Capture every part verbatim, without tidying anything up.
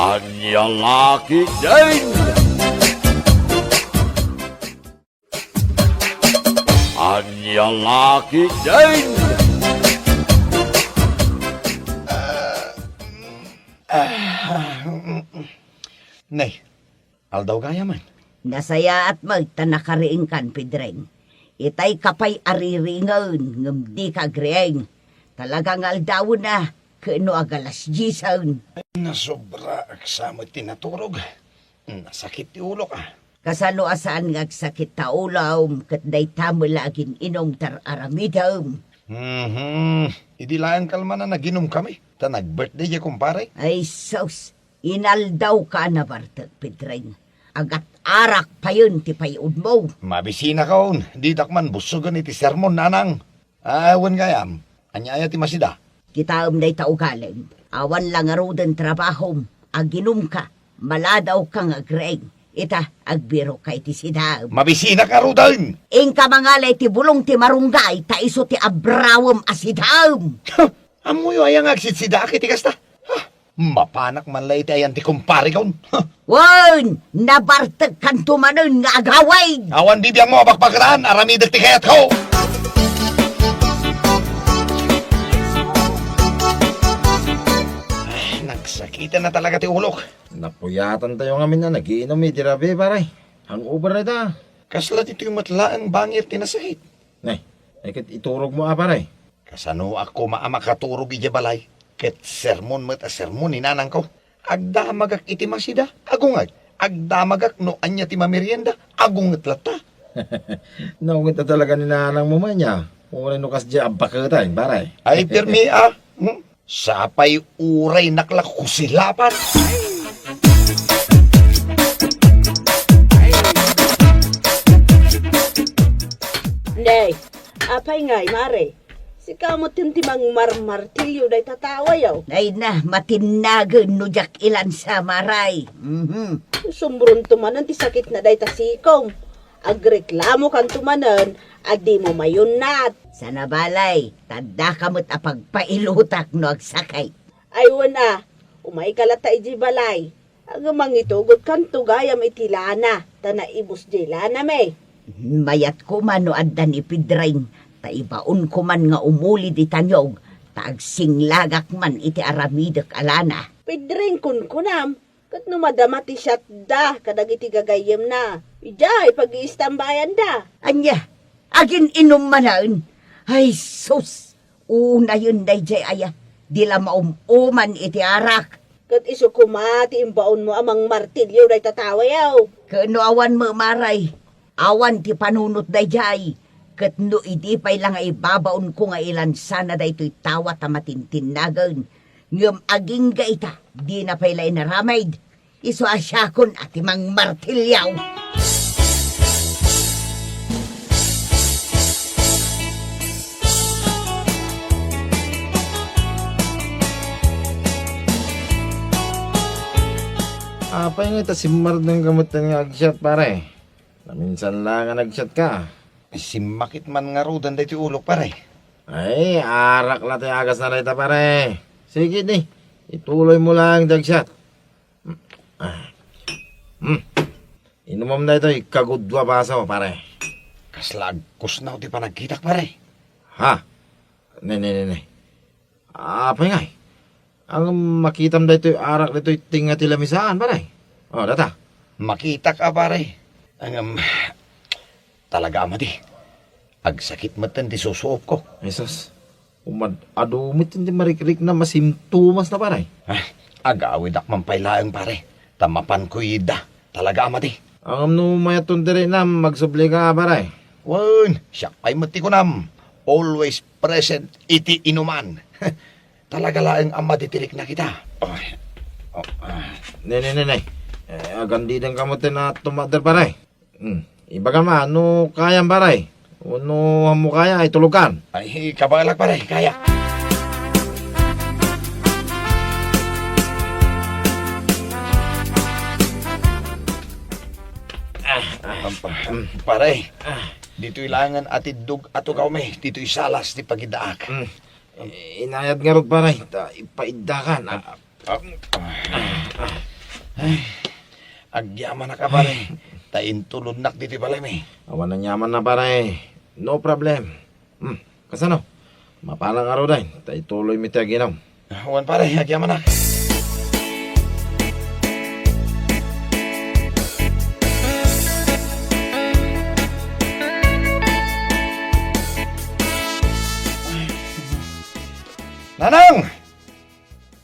Ania la ketdin? Ania la ketdin? Nay, aldaw gayam. Nasayaat met ta nakariingkan, Pedring. Itay ka pay a riringen ngem dika agriing. Talaga nga aldawen a, ken no agalas diesen. Ay, nasobraak sa met ti naturog. Nasakit ti ulok, a. Kasano a saan nga agsakit ta ulom ket dayta met la agin-inum ti ar-aramidem? Mhm. Idi laeng kalman a naginumkami, ta nag-birthday diay kumpare. Ay sus, inaldawka a nabartek, Pedring. Agat-arak payen ti pay-udmo. Mabisinakon, didak man bussogen iti sermon, nanang. Ah, wen gayam, ania aya ti masida? Kitaem dayta ugalem. Awan la ngaruden trabahom, aginumka, maladawka nga agriing. Ita, agbiroka iti sidaem. Mabisinak ngaruden! Inka mangala iti bulong ti marunggay, ta isu ti abrawem a sidaem. Ammoyo aya nga agsitsidaak iti kasta? Ha? Mapanak man la iti ayan ti kumparekon. Ha? Wen, nabartekkanto manen nga agawid. Awan bibiangmo a bakbaketan, aramidek ti kayatko. Ay, nagsakiten na talaga ti ulok. Napuyatantayo ngamin a nagiinom iti rabii, pare. Hangover dayta. Kasla ditoy met laeng bangir ti nasakit. Nay, ay ket iturogmo a, pare. Kasanoak koma a makaturog idiay balay, ket sermon met a sermon ni nanangko. Agdamagak iti masida, agunget. Agdamagak no ania ti mamerienda, agunget latta. Naunget na talaga ni nanangmo man ya. Uray no kasdiay a baketen, pare. Ay, pirmi, a. Hmm? Sapay uray naklak kusilapan. Nay, apay ngay, mare? Sika met ti mangmarmartilyo dayta tawayo. Ay na, matinnagen no diak ilansa, mare. Mhm. Sumronto manen ti sakitna dayta sikom. Agreklamokanto manen a dimo mayunnat. Sana balay, ta addaka met a pagpailutak no agsakit. Ay wen a, umayka latta idiay balay. Agmangitugotkanto gayam iti lana, ta naibus diay lanami. Mayat koma no adda ni Pedring, ta ibaonko man nga umuli di tanyog, ta agsinglagak man iti aramidek a lana. Pedring kunkunam, ket no madama ti siatda kadagiti gagayyemna, idiay pag-iistambayanda. Ania? Agin-inum manen? Ay sus! Unayen daydiay aya, di la maum-uman iti arak. Ket isu koma ti imbaonmo a mangmartilyo dayta tawayo. Ket no awan met, mare, awan ti panunot daydiay. Ket no idi pay la nga ibabaonko nga ilansana daytoy tawa ta matintinnagen, ngem agingga ita, dina pay la inaramid. Isu a siakon a ti mangmartilyo. Apay nga ita simmardenka metten nga agsiat, pare? Naminsan la nga nagsiatka. Simmakit man ngaruden daytoy ulok, pare. Ay, arak la ti agasna dayta, pare. Sige ni, ituloymo laeng ti agsiat. Ah. Hmm. Inumam daytoy kagudua baso, pare. Kasla agkusnaw ti panagkitak, pare. Ha? Ne, ne, ne, ne. Apay ngay? Ang makitam daytoy arak daytoy tinga ti lamisaan, pare. Oh, data. Makitak a, pare. Ang, um, talaga a madi. Agsakit metten ti susuopko. Jesus. Umad-adu met ti marikrikna a simptomasna, pare. Ah, agawidak man pay laeng, pare. Ta mapanko ida. Talaga a madi. Ngem no mayatton diri, magsubli ka, pare. Wen, siak pay met ti kunam. Always present iti inuman. Talaga laeng a madi ti rikna kita. Oh, oh, ah. Ne, ne, ne, ne. Eh, agandidan ka met ti na tumader, pare. Hmm. Ibagam a, no kayam, pare. Wenno ammo kaya, ay tulogkan. Ay, kabaelak, pare, kaya. Ah, ah. Am-, pa-, pare, ah, ditoy laengen a tiddog a tugawmi, ditoy salas ti pagidaak. Hmm. Eh, inayad ngarud, pare, ta ipaiddakan. Ah, Ah, ah, ah. Ay, agyamanak a, pare. Ta intulodnak ditoy balaymi. Awan aniamanna, pare. No problem. Hmm, kasano? Mapanak ngaruden, ta ituloymi ti aginum. Wen, pare, agyamanak. Nanang!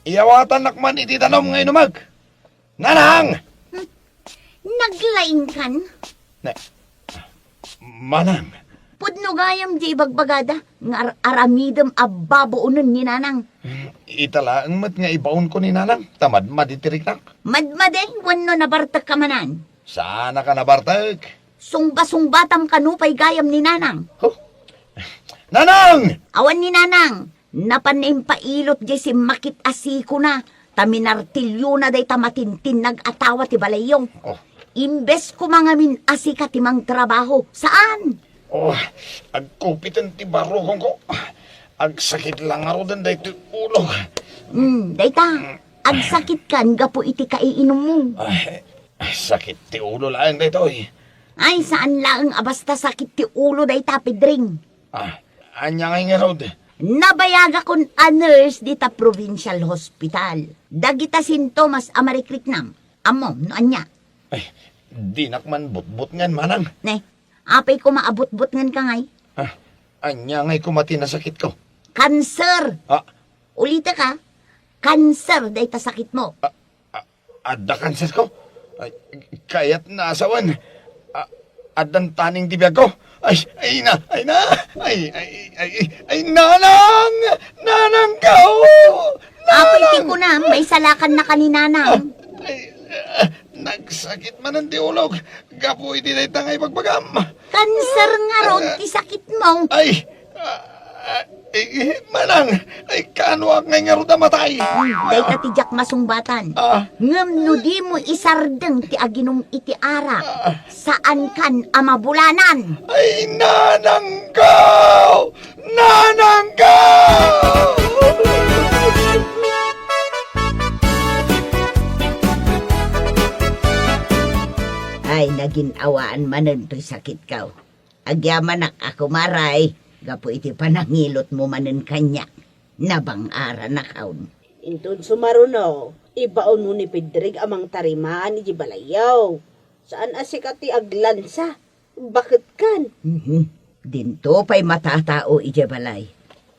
Iyawatannak man iti danum nga inumeg. Nanang! Hmm. Naglaingkan? Na, Manang. Pudno gayam di ibagbagada nga ar-, aramidem a babaonen ni Nanang. Ita laeng met nga ibaonko ni Nanang, ta madmadi ti riknak. Madmadi wenno nabartekka manen? Saanka nabartek. Sungbasungbatamka nupay gayam ni Nanang. Huh? Nanang! Awan ni Nanang. Napanna impailot diay simmakit a sikona, ta minartilyona dayta matintinnag a tawa ti balayyo. Oh. Imbes koma ngamin a sika ti mangtrabaho, saan? Oh, agkupiten ti barukongko. Agsakit la ngaruden daytoy ulok. Hmm, dayta, agsakitkan gapu iti kaiinummo. Ay, sakit ti ulo laeng daytoy. Ay, saan laeng a basta sakit ti ulo dayta, Pedring. Ah, ania ngay ngarud? Nabayagakon a nurse dita provincial hospital. Dagita sintomas a marikriknam. Ammom no ania? Ay, dinak man butbutngen, Manang. Ne, apay koma a butbutngenka ngay? Ah, ania ngay koma ti nasakitko? Kanser! Ah. Ulitek a, kanser dayta sakitmo. Ah, A-, adda kanserko? Ay, kayatna a sawen. A-, addan taning ti biagko. Ay, ay na, ay na. Ay, ay, ay, ay, ay, Nanang! Nanangko! Apay ti kunam, maisalakan na ka ni Nanang. Ay, ah, nagsakit manen ti ulok gapu iti dayta nga ibagbagam. Kanser ngarud ti sakitmo. Ay, ah, ah, eh, eh, Manang, ay, kaanoak ngay ngarud a matay? Dayta ti diak masungbatan. Ah. Ngem no dimo isardeng ti aginum iti arak, ah, saankan a mabulanan. Ay, Nanangko! Nanangko! Ay, nagin-awaan manen toy sakitko. Agyamanak a kumaray, gapu iti panangilotmo manen kaniak. Nabang-aranakon. Inton sumaruno, ibaonmo ni Pedring a mangtarimaan iti balayyo. Saan a sika ti aglansa. Baketkan. Mhm. Dinto pay matatao idiay balay.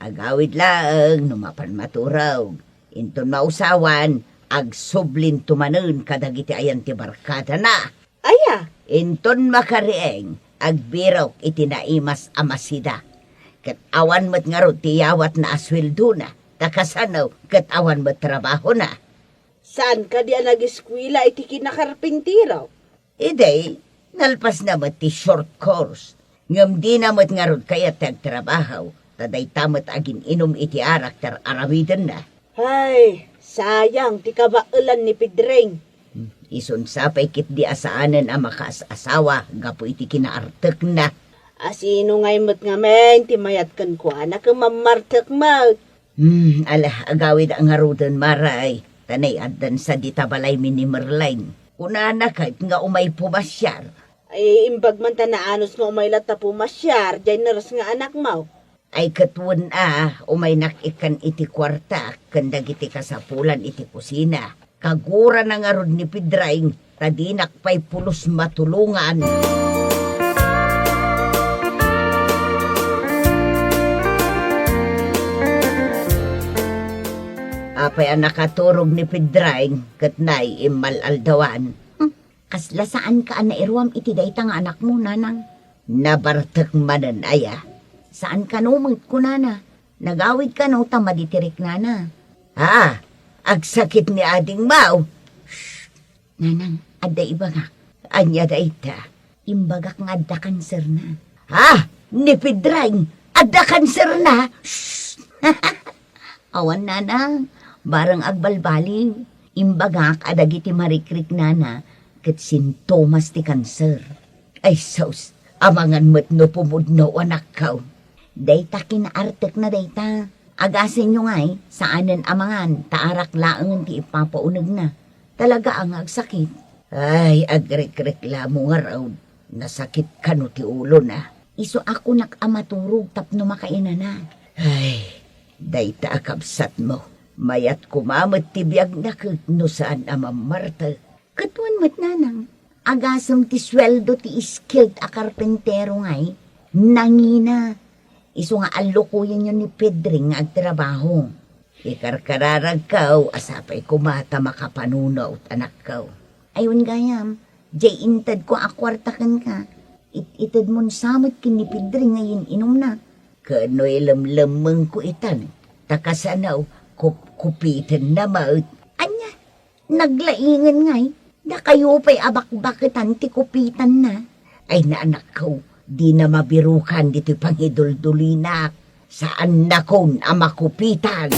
Agawid laeng no mapan maturog. Inton mausawan, agsublinto manen kadagiti ayan ti barkadana. Aya? Inton makariing, agbirok iti naimas a masida. Ket awan met ngarud ti iyawatna a sueldona, ta kasano ket awan met trabahona. Saan kadi a nagiskuela iti kinakarpintero? Idi, nalpasna met ti short course. Ngem dina met ngarud kayat ti agtrabaho, ta dayta met agin-inum iti arak ti ar-aramidenna. Ay, sayang ti kabaelan ni Pedring. Hmm, isun sa pay ketdi a saanen a makaas-asawa gapu iti kinaartekna. A sino ngay met ngamin ti mayat kenkuana ken mammartek met? Hmm, ala, agawid a ngaruden, Maray, ta nay-addan sadi ta balaymi ni Merline. Kunana ket nga umay pumasiar. Ay, imbag man ta naanus nga umay latta pumasiar, jay nurse nga anakmo. Ay, ket wen a, umaynak ikkan iti kuarta ken dagiti kasapulan iti kusina. Kagurana ngarud ni Pedring, ta dinak pay pulos matulongan. Apay a nakaturog ni Pedring ket nay immal-aldawan? Hmm, kasla saanka a nairuam iti dayta nga anakmo, Nanang? Nabartek manen aya? Saan kano met kunana? Nagawid kano ta madi ti riknana? Ah, agsakit ni adingmo? Shh! Nanang, adda ibagak. Ania dayta? Imbagak nga adda kanserna. Ha? Ni Pedring, adda kanserna? Shh! Awan, Nanang, bareng agbalbaliw. Imbagak a dagiti marikriknana ket sintomas ti kanser. Ay sus, amangan met no pumudno, anakko. Dayta kinaartekna dayta. Agasenyo ngay, saanen a mangan, ta arak laengen ti ipapaunegna. Talaga a nga agsakit. Ay, agrekreklamo ngarud. Nasakit kano ti ulona. Isu a kunak a maturog tapno makainana. Ay, dayta a kabsatmo. Mayat koma met ti biagna ket no saan a mammartek. Ket wen met, nanang, agasem ti sueldo ti skilled a karpentero ngay, nangina. Isu nga allukoyenyo ni Pedring nga agtrabaho. Ikarkararagkaw a sapay koma ta makapanunot, anakkaw. Ay, wen gayam, jay intedko a kuarta kenka. It-itedmon sa met ken ni Pedring nga yin-inumna. Ken no ilemlemmengko itan, ta kasano, kup-, kupitenna met. Ania? Naglaingen ngay, dakayo pay a bakbaketan ti kupitanna. Ay, naanakko, dina mabirukan ditoy pangiduldulinak. Saannakon a makupitan.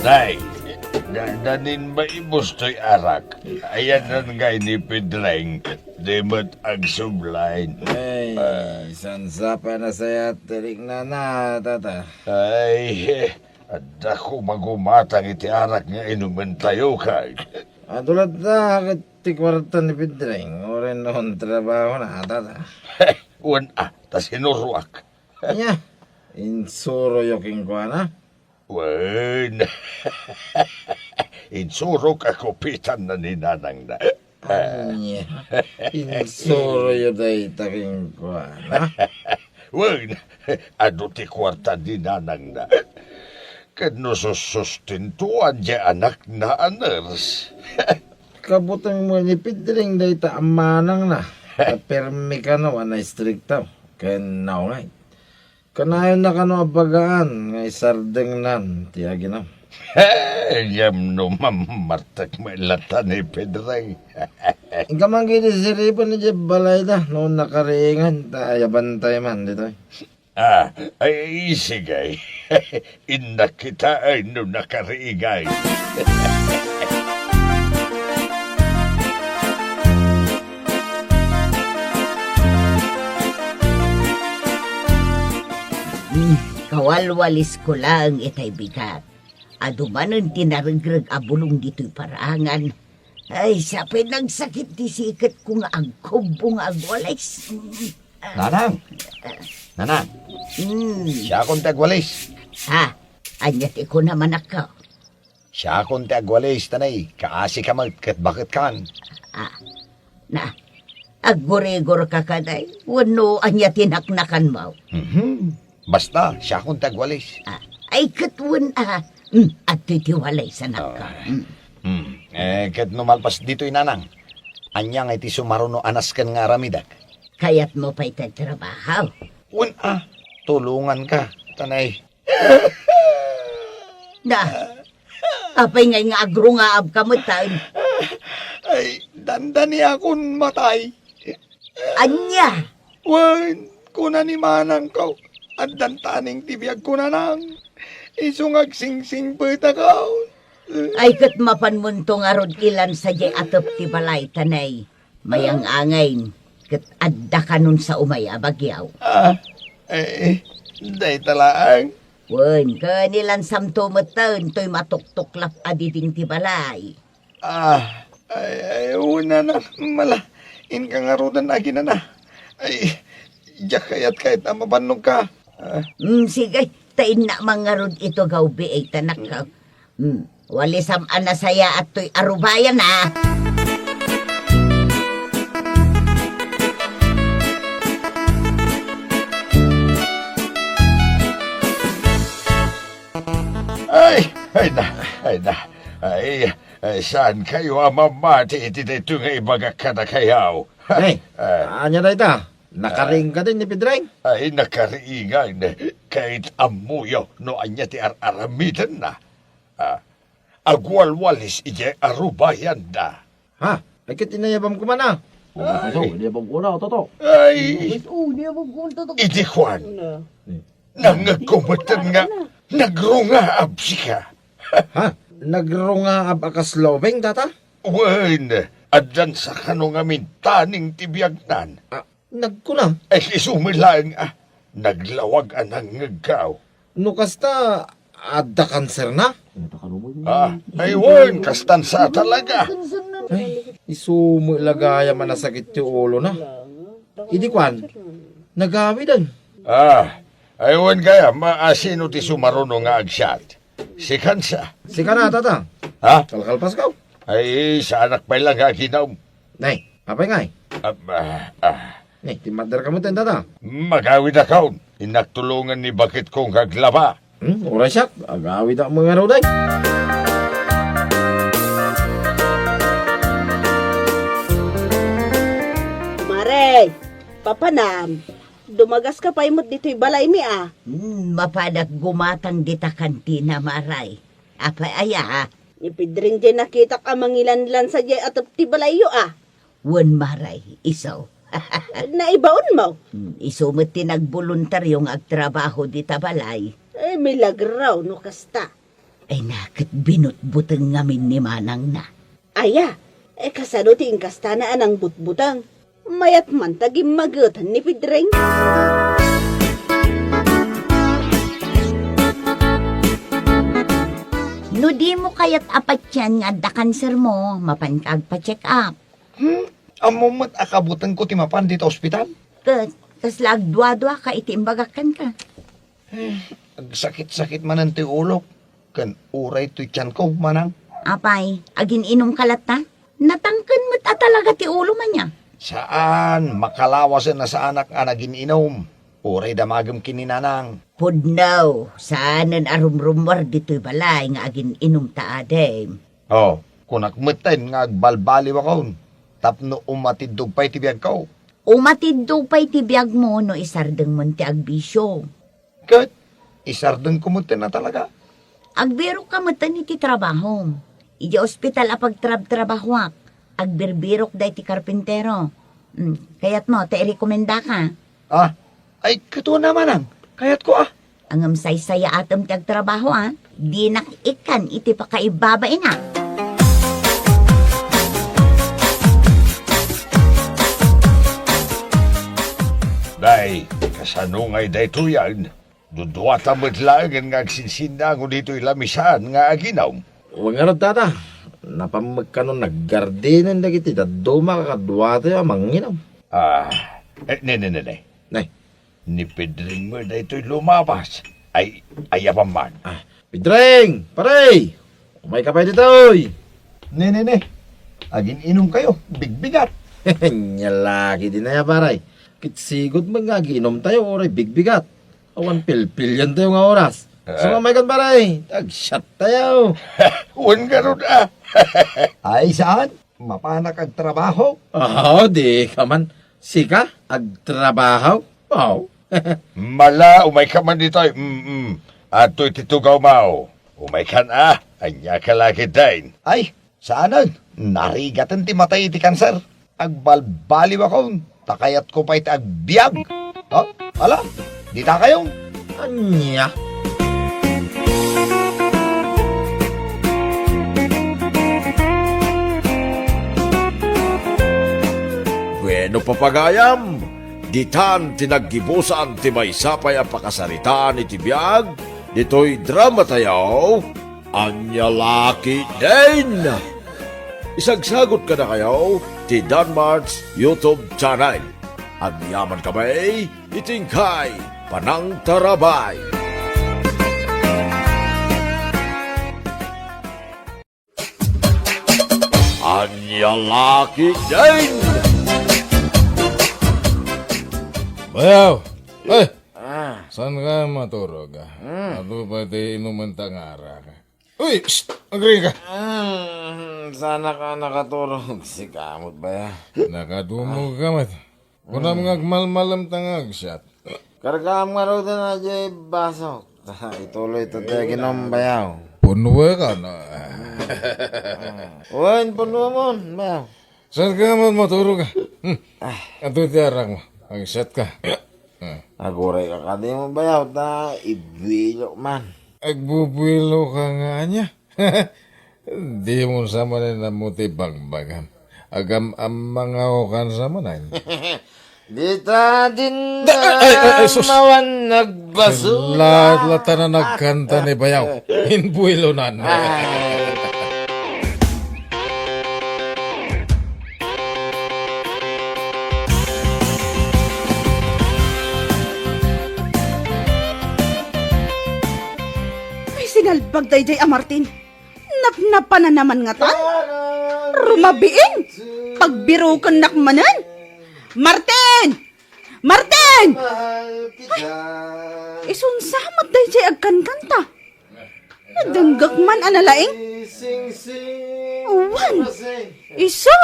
Nay, da-, danin maibus toy arak. Ayanna ngay ni Pedring. Di met agsublain. Ay, ah, saan sa pa nasayat ti riknana, tata? Ay, adda ko magumatang iti arak nga inumentayo, kay. Adu latta ket ti kuarta ni Pedring, uray no trabahona, tata. Wen a, ta sinuroak. Ania, insuroyo kenkuana? Wen, insurok a kupitanna ni nanangna. Ania, insuroyo dayta kenkuana? Wen, adu ti kuarta ni nanangna. Ket no sussustentoan ti anakna a nurse. Kabutengmo ni Pedring dayta a manangna. Ta permi kano a naistrikto ken naunget. Kanayon na kano a bagaan nga isardengnan ti aginam. Ngem no mammartek met latta ni Pedring. Inka man ketdi siripen idiay balayda no nakariingan ta ayabantay man ditoy. Ah, ay, sige. Innak kitaen no nakariingan. Hmm, kawalwalisko laeng itay bigat. Adu manen ti naregreg a bulong ditoy parangan. Ay, sapay nagsakit ti siketko nga agkubbo nga agwalis. Nanang! Nanang! Hmm. Siakon ti agwalis. Ha? Ania ti kunam, anakko? Siakon ti agwalis, tanay, kaasika met ket baketkan. Ah, na, aggurigor ka kadi, wenno ania ti naknakanmo? Mhm. Basta, siakon ti agwalis. Ah, ay, ket wen a, hmm, adtoy ti walis, anakko. Ah. Hmm. Hmm. Eh, ket no malpas ditoy, nanang, ania ngay ti sumaruno a nasken nga aramidek? Kayatmo pay ti trabaho? Wen a, tulonganka, tanay. Na, apay ngay nga agrungaabka metten? Ay, dandaniakon matay. Ania? Wen, kuna ni manangko, addan taning ti biagko, nanang. Isu nga agsingsingpetakon. Ay, ket mapanmonto ngarud ilansa diay atep ti balay, tanay. Mayang-angay, ket adda kanon sa umay a bagyo. Ah, eh, dayta laeng. Wen, ken ilansamto metten toy matuktuklap a diding ti balay. Ah, ay, ay, wen a, mala, inka ngaruden aginana. Ay, diak kayat ket a mabannogka. Ah. Mm, sige, ta innak man ngarud itugaw biit, anakko. Hmm, walisam a nasayaat toy arubayan, a. Ay, ay na, ay na. Ay, ay, saankayo a mamati iti daytoy nga ibagak kadakayo? Ay, ah, ania dayta? Nakariing kadi ni Pedring? Ay, nakariingan. Ket ammoyo no ania ti ar-aramidenna. Ah, agwalwalis idiay arubayanda. Ha? Ay, ket inayabam koma, a. Oo, Toto, inayabam ko na, Toto. Ay. Ay, oo, inayabam ko na, Toto. Idi kuan. Una. Nangngegko metten nga nagrungaab sika. Ha? Nagrungaab a kas lobeng, tata? Wen, addan sa kano ngamin taning ti biagnan. Ah, Nagkuna. Ay, isu met laeng, ah. Naglawag a nangngegkaw. No kasta, adda kanserna? Ah, ay wen, kastan sa talaga. Ay, isu met la gayam a nasakit ti ulona. Idi kuan, nagawiden. Ah, ay wen gayam, ma-, a sino ti sumaruno nga agsiat? Sikan sa. Sika na, tata. Ha? Kalkalpaskaw. Ay, saanak pay la nga aginum. Nay, apay ngay? Ah, ah, ah. Nay, timmaddar ka met, tata. Magawidakon. Innak tulongan ni baketko nga aglaba. Hmm, uray siak, agawidak met ngarud, ay. Mare, papanam, dumagaska pay met ditoy balaymi, a. Hmm, mapadak gumatang dita kantina, Mare. Apay aya? Ni Pedring diay nakitak a mangilanlan sadiay atep ti balayyo, a. Wen, Mare, isu. Naibaonmo? Hmm, isu met ti nagboluntario nga agtrabaho dita balay. Ay, milagro no kasta. Ay, na ket binutbuteng ngamin ni manangna. Aya, e, kasano ti inkastana a nangbutbuteng? Mayat man ta gimmageten ni Pedring. No dimo kayat a patien nga adda kansermo, mapanka agpa-check up. Hmm? Ammom met a kabutengko ti mapan dita ospital? Ket kasla agduaduaka iti imbagak kenka? Eh, agsakit-sakit manen ti ulok, ken uray toy tianko, manang. Apay, agin-inumka latta? Natangken met a talaga ti ulom ania? Saan, makalawasen a saanak a nagin-inum. Uray damagem ken ni nanang. Pudno, saanen a rumrumuar ditoy balay nga agin-inum ta adim. Oh, kunak metten nga agbalbaliwakon tapno umatiddog pay ti biagko. Umatiddog pay ti biagmo no isardengmon ti agbisio. Ket isardengko metten a talaga. Agbirokka metten iti trabahom. Idiay ospital a pagtrabtrabahoak, agbirbirok daytoy karpintero. Mm, kayatmo ta irekomendaka? Ah, ay, ket wen a manang. Kayatko, ah. Ngem saysayaatem ti agtrabaho, a. Dinak ikkan iti pakaibabainak. Day, kasano ngay daytoyan? Duduata met laengen nga agsinsinnaango ditoy lamisaan nga aginum. Wen ngarud, tata. Napan met kanon naggardinen dagiti dadduma kakaduatayo a manginum. Ah, eh, ne, ne, ne, ne. Nay. Ni Pedring met daytoy lumabas. Ay, ay, apan man. Ah, Pedring! Pare! Umayka pay ditoy! Ne, ne, ne. Agin-inumkayo, bigbigat. Ania la ketdin aya, pare. Ket sigud met nga agiinumtayo, uray bigbigat. Awan pilpilientayo nga oras. Ah. Sumamay kan, pare. Agsiattayo. Wen ngarud, a. Ay, saan? Mapanak agtrabaho? Aw, dika man. Sika, agtrabaho? Aw. Mala, umayka man ditoy. Mm-mm. Adtoy ti tugawmo. Umaykan a. Ania ka la ketdin? Ay, saanen. Narigaten ti matay iti kanser. Agbalbaliwakon. Ta kayatko pay ti agbiag. Ha? Ala, ditakayo. Ania? Bueno, papagayam, ditan ti naggibusan ti maysa pay a pakasaritaan iti biag ditoy dramatayo. Ania la ketdin? Isagsagot kadakayo ti Danmart's YouTube channel. Agyamankami iti inkay panangtarabay. Ania la ketdin? Bayaw! Ay! Ah. Saan ka maturog, ah? Hmm. Adu pay ti inumen ta nga arak. Uy! Shh! Agrika! Ah, saan ka nakaturog? Sika met, bayaw. Nakadumog ka met. Kunam nga agmalmalem ta nga agsiat. Kargaam ngaruden daydiay basok. Ta ituloy ta ti aginum, bayaw. Punwe ka na. Wen, punwe mon, bayaw. Saan ka man maturog, ah? Hmm. Ah. Adu ti arakmo. Agsiat ka. Ah. Aguray ka kadi mo, bayaw, ta ibuelo man. Agbubuelo ka nga ania? Dimo sa manen ammo ti bagbagam. Agam-ammangaw kan sa manen. Dita din Da-, ay, ay, ay, sus. Mawan nagbasura. Latlatangan nagkanta ni Bayaw. Inbuelonan. Ay. Ay, sinalbag daydiay a Martin. Napnapananna man ngatan. Rumabiin. Pagbirukennak manen. Martin! Martin! Ay, isunsa met daydiay agkankanta? Nadenggak man a nalaing. Wen, isu.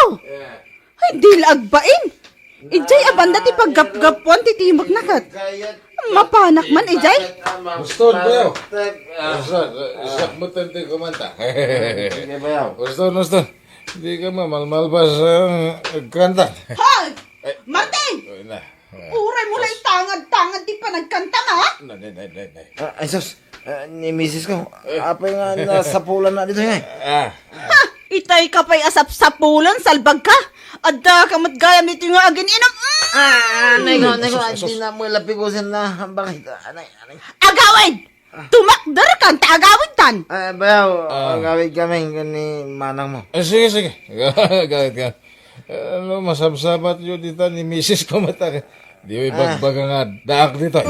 Ay, di la agbain. Idiay a banda ti paggapgapuan ti timekna ket. Mapanak man idiay. Uston, Bayaw. Uston, uston mo ti kumanta. Sige, Bayaw. Uston, uston. Di ka mamalmalbas, ah, agkanta. Hoy! Ay. Martin! Ay, na. Uray mo la itangad-tangad ti panagkanta, ha? Na, na, na, na, na. Ah, ay, sus. Ah, ni misis ko. Eh. Apay nga nasapulan na dito, eh? Ah. Ha! Itay ka pay a sapsapulan, salbag ka! Adda ka met gayam iti nga agin-inum. Mm! Ah, anay ko, anay ko, sus, sus. Di na mo lapibusin na. Bakit? Anay, anay. Agawid! Ah. Tumakder kan ta agawid tan. Ah, Bayaw, ah, agawid kami, kan ni manang mo. Eh, sige, sige. Agawid ka. Ano, masabsabat yo dita ni misis ko met a. Di mo ibagbaga nga daak dita.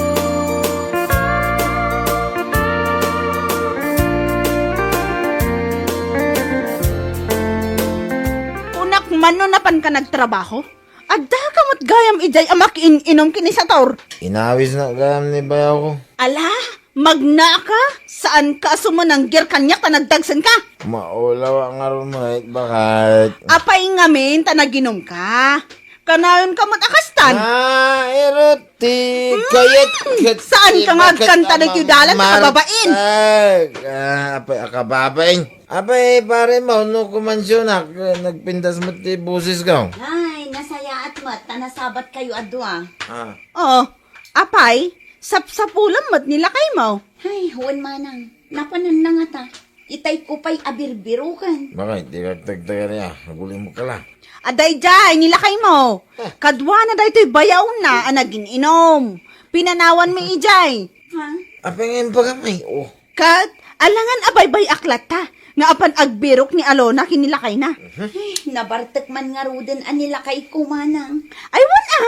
Kunak man no napan ka nagtrabaho? Adda ka met gayam idiay a makiin-inum ken ni Sator. Inawis na gayam ni Bayaw ko. Ala, magna ka? Saan ka a sumananggir kaniak ta nagdagsen ka? Maulaw nga rumayt, bakit? Apay ngamin ta naginum ka? Kanayon ka met a kastan? Ah, erot ti kayat ket saan ka nga agkanta dagiti dalan a kababain? Ah, apay a kababain? Apay, pare, mauno kuman siya, nak-, nagpintas met ti boses ko. Ay, nasayaat met, ta nasabat kayo a dua. Ah. Oo, apay, sapsapulam met ni lakaymo. Ay, wen manang, napananna ngata. Itay ko pay a birbiruken. Bakit? Di ka tagtagan niya. Naguling mo ka lang. Adda idiay, ni lakaymo. Ah. Kaduana daytoy bayawna a nagin-inom. Pinanawan mi idiay. Ha? Apay nga imbagam ay, oh. Ket, alangan a baybay-ak latta, nga apan agbirok ni Alona ken ni lakayna. Ay, nabartek man ngaruden a ni lakayko, manang. Ay, wen a,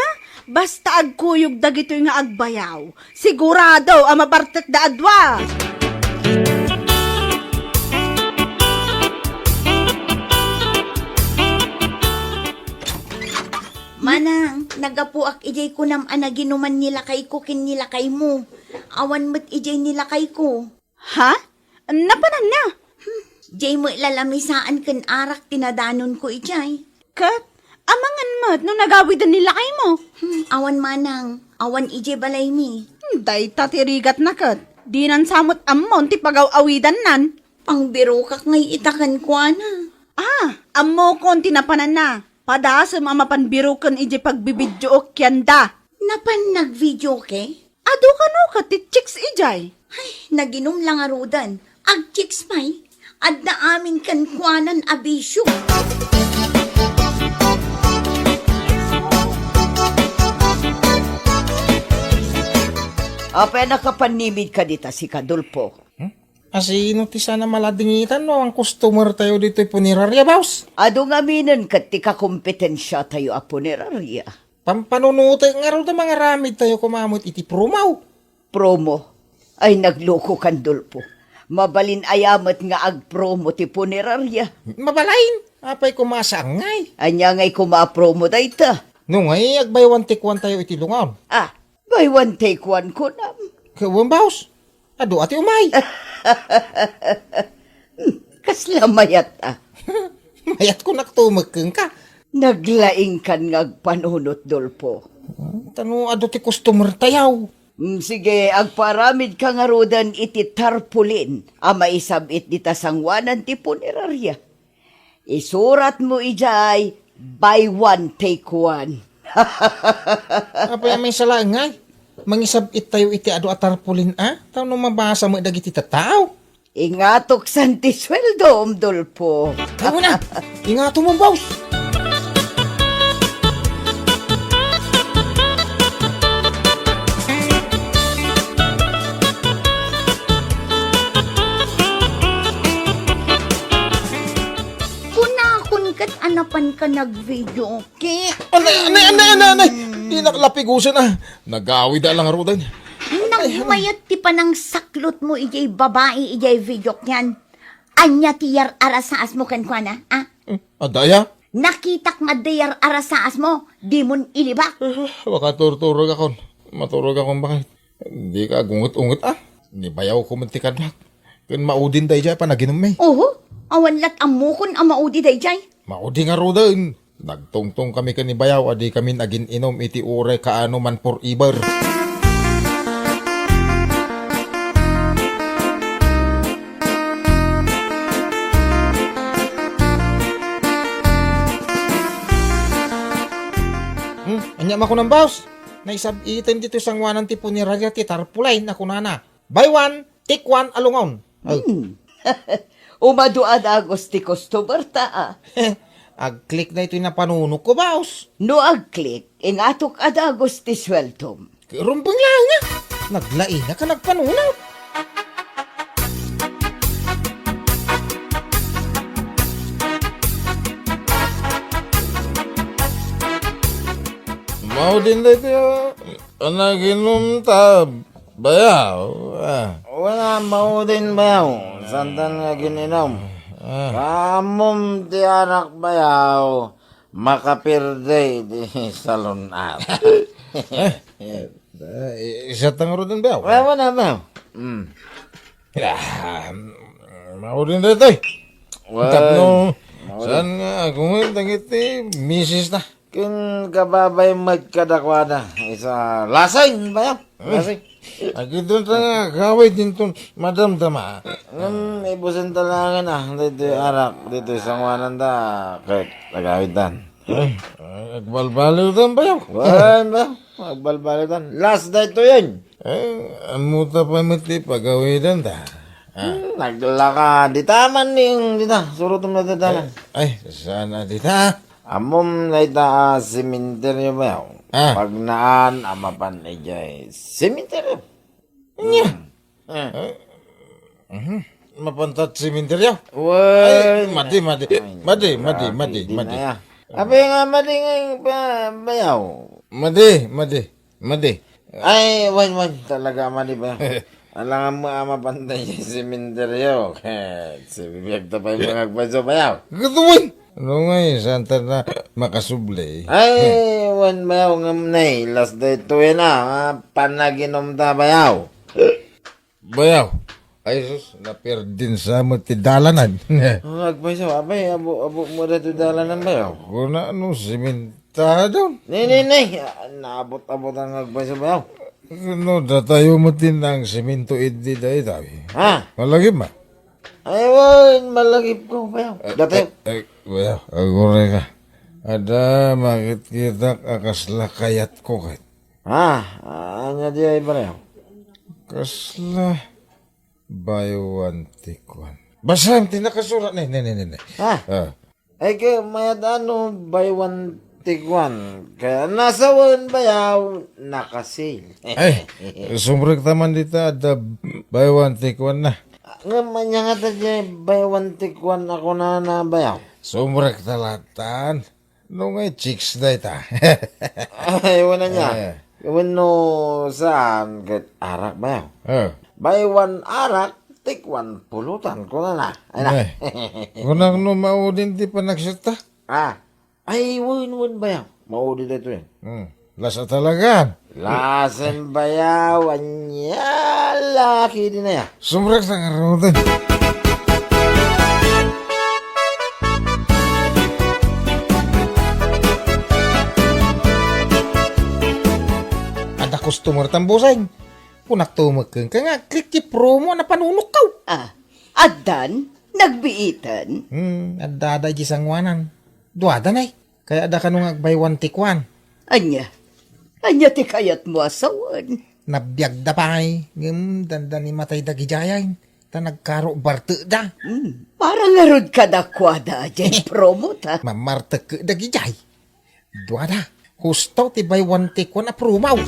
basta agkuyog dagitoy nga agbayaw, sigurado a mabartekda a dua. Manang, naggapuak idiay kunam a naginuman ni lakayko ken ni lakaymo. Awan met idiay ni lakayko. Ha? Napananna? Hmm, diay met lalamisaan ken arak ti nadanonko idiay. Ket, amangan met no nagawiden ni lakaymo? Hmm, awan manang, awan idiay balaymi. Hmm, dayta ti rigatna ket, dinan sa met ammon ti pagaw-awidannan. Pangbirokak ngay ita kenkuana. Ah, ammokon ti napananna. Padasem a mapan biroken idiay pagbibidyook kenda. Napan nagvideoke? Adu kano ket ti chicks idiay? Ay, naginum la ngaruden. Ag-chicks pay. Adda amin kenkuanan a bisio. Apay a nakapannimid ka dita, sika, Dolpo? Hmm? Asino ti saan a maladingitan no awan customer tayo ditoy punerarya, boss? Adu ngaminen ket ti kakompetensiatayo a punerarya. Pampanunotek ngarud a mangaramid tayo koma met iti promo. Promo? Ay, naglokokan, Dolpo. Mabalin aya met nga agpromo ti punerarya? Mabalin? Apay koma a saan ngay? Ania ngay koma a promo dayta? No ngay, ag-buy one take one tayo iti lungaon. Ah, buy one take one kunam? Ket wen, boss. Adu a ti umay. Kasla mayat a. Mayat ko naktumek kenka. Naglaingkan nga agpanunot, Dolpo. Hmm, tano adu ti customer tayaw. Hmm, sige, agpaaramid ka ngaruden iti tarpaulin a maisab-it dita sangoanan ti punerarya. Isurat mo idiay, buy one, take one. Apay a maisalaeng ngay? Mangisab-it tayo iti adu a tarpaulin a? Tapno mabasa met dagiti tattao. Ingatok san ti sueldom, Dolpo. Awan a! Ingato mo, boss! Nag-video, okay? Anay, anay, anay, anay, anay! Di nakalapigusan, ah. Nagawid a lang, Rodan. Nagmayat ti panangsaklot mo idiay babai idiay video yan. Anya ti yar-arasaas mo kenkuana, ah? Hmm, adda aya? Nakitak nga adda yar-arasaas mo, dimon ilibak. Ah, makaturturog akon. Maturog akon bakit? Dika agunget-unget, ah. Ni bayaw ko man ti kaduak. Ken maudin dayjay a panaginummi. Oho, awan lat ammokon a maudi dayjay. Maudi ngaruden. Nagtungtong kami ken ni bayaw a di kami nagin-inum iti uray kaano man forever. Hmm, anya makunan, boss? Naisab-iten ditoy sangoanan ti punerarya ti tarpaulin a kunana, "Buy one, take one a lungaw." Hmm. Umadu a dagus ti customer ta, ah. Ag-click daytoy napanunotko, boss. No ag-click, ingatok a dagus ti sueldom. Rumbeng laeng, ah. Naglaing ka nagpanunot. Maudin daytoy, ah. Anaginum ta, bayaw, ah. Wala, maudin, bayaw. Santan nga gin-inum. Ah. Kaamum ti arak, bayaw, makapirdi di salun-at. Eh, eh, isa ta ngaruden, bayaw. Wala, wala, bayaw. Mm. Ah, maudin daytoy. Wen, tapno, maudin. Saan nga agungen dagiti misis na? Ken kababay met kadakuada, isa lasing, bayaw. Hmm. Lasing. Agidon ta nga agawid dinton madamdama. Ngem, ibusen ta laengen, ah, ditoy arak, ditoy sangoanan ta, ket agawid tan. Ay, ay, agbalbaliw tan, bayaw. Wen, bayaw. Agbalbaliw tan. Last daytoyen. Eh, ammo ta pay met ti pagawidan ta. Ah. Hmm, naglaka. Dita man ning, dita. Surotem na dita man. Ay, ay, saan a dita? Ammom dayta a sementeryo, bayaw. Ah. Pagnaan a mapan idiay sementeryo. Nya. Hmm. Eh. Eh. Mhm. Mapan ta sementeryo? Wen. Ay, madi, madi. Ay, madi, madi, grabe, madi, di madi. Na ya. Abi nga madi nga ba-, bayaw. Madi, madi, madi. Ay, wen, wen. Talaga, madi, bayaw. Alangan mo a mapan ta sementeryo. Ket, sibibiag ta pay mga agpayso, bayaw. Gaduan! No ngay, saan ta na makasubli? Ay, wen, bayaw, ngem nay, last daytoy na, ah, panaginum ta, bayaw. Bayaw. Ay, sus, napirdin sa mo ti dalanan. Ang agpayso, abay, abo, abo mo daytoy dalanan, bayaw. Kuna no, simentado. Ni, ni, ni, ah, naabot-abot ang agpayso, bayaw. No, datayo mo ti nang semento idi dayta. Ha? Malagip ma? Ay, wen, malagip ko, bayaw. Eh, datayo. Eh, eh, bayaw, aguray ka. Ada, makitkitak a kasla kayat ko ket. Ha? Anya di ay, bayaw? Kasla buy one, take one. Basam ti nakasurat. Ne, ne, ne, ne, ne. Ha? Ah. Ay, kaya mayat ano, buy one, take one. Kaya nasawen, bayaw, nakasil. Ay, sumrek ta man dita, adda buy one, take one na. Ngem anya nga ta di buy one, take one a kunana, bayaw? Sumrek ta latan. No ngay chicks dayta. Ay, wala niya. Eh. Wen no saan, ket arak, bayaw. Eh. Buy one arak, take one pulutan, kunana. Ay na. Eh. Kunak no maudin ti panagsitta? Ah. Ay, wen, wen, bayaw. Maudi daytoy. Hmm. Lasa talaga. Lasen, bayaw, anya laki din aya. Sumrek sa karutan. Adda customer tan, bossing. Kunak tumeken ka nga, click ti promo a napanunotko. Ah, addan? Nagbiiten? Hmm, adda, adda iti sangoanan. Duada nay. Kayatda kano nga ag-buy one, take one. Ania? Ania ti kayatmo a sawen? Nabiagda pay, ngem dandani matay dagidiay, ta nagkaro bartekda. Hmm, para ngarud kadakuada, diay promo ta. Mamartek dagidiay. Duada. Husto ti buy one, take one a promo.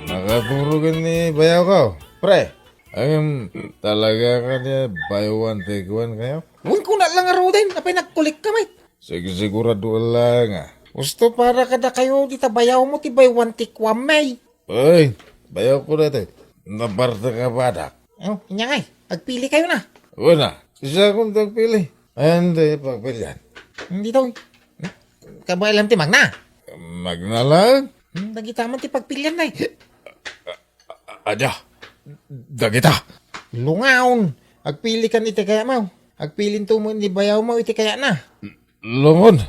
Nakaturogen ni Ako, pre. Em, talaga kadi buy one take one kayo? Wen ko na lang aruden, apay nagkulik ka, mate. Sigsigurado lang, ah. Gusto para kadakayo, dita bayaw mo ti buy one take one, may. Ay, bayaw ko na ito. Nabarta ka ba, dak? Oh, inya kay, agpili kayo na. Wala. Isa akong tagpili. Ay, hindi, pagpilian. Hindi daw. Kabaelam ti magna. Magna lang? Hmm, dagita man ti pagpilian, ay. Ada. Dagita. Lungaon. Agpili kan iti kaya mo. Agpilin to mo ni bayaw mo iti kaya na. Lungon?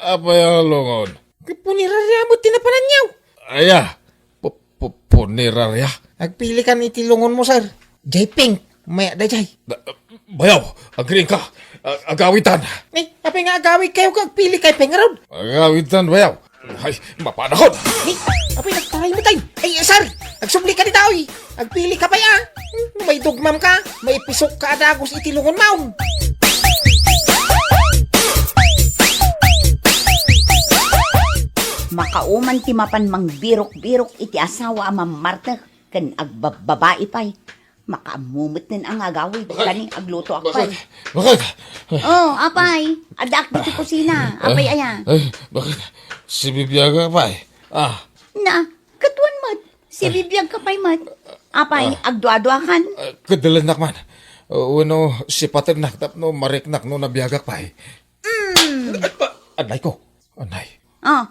Apay a lungon? Punirarya mo tinapananyaw. Aya, pu-, pu-, punirarya? Agpili kan iti lungon mo, sir. Jay Pink, maya da jay. Da-, bayaw, agriing ka. A-, agawitan. Eh, apay nga agawid kayo kag pili kay Pengarod? Agawitan, bayaw. Ay, mapanahon. Ay, apay nagtaray mo, tay. Ay, sir, agsubli ka ni tao, eh. Agpili ka pay, ah. Hmm, no may dugmam ka, maipisok ka a dagus iti lungon maon. Makauman ti mapan mangbirok-birok iti asawa a mammartek ken agbabbabai pay. Makaammo met nen a nga agawid, kani agluto ak pay. Bakit? Oh, apay, addaak ditoy kusina. Apay aya? Ay, bakit? Sibibiagak pay. Ah. Na, katuan met. Sibibiag ka pay met. Apay, agduaduakan? Ah, kadalennak man. Uh, wenno sipatennak tapno mariknak no nabiagak pay. Mm. Anay ko. Anay. Oh,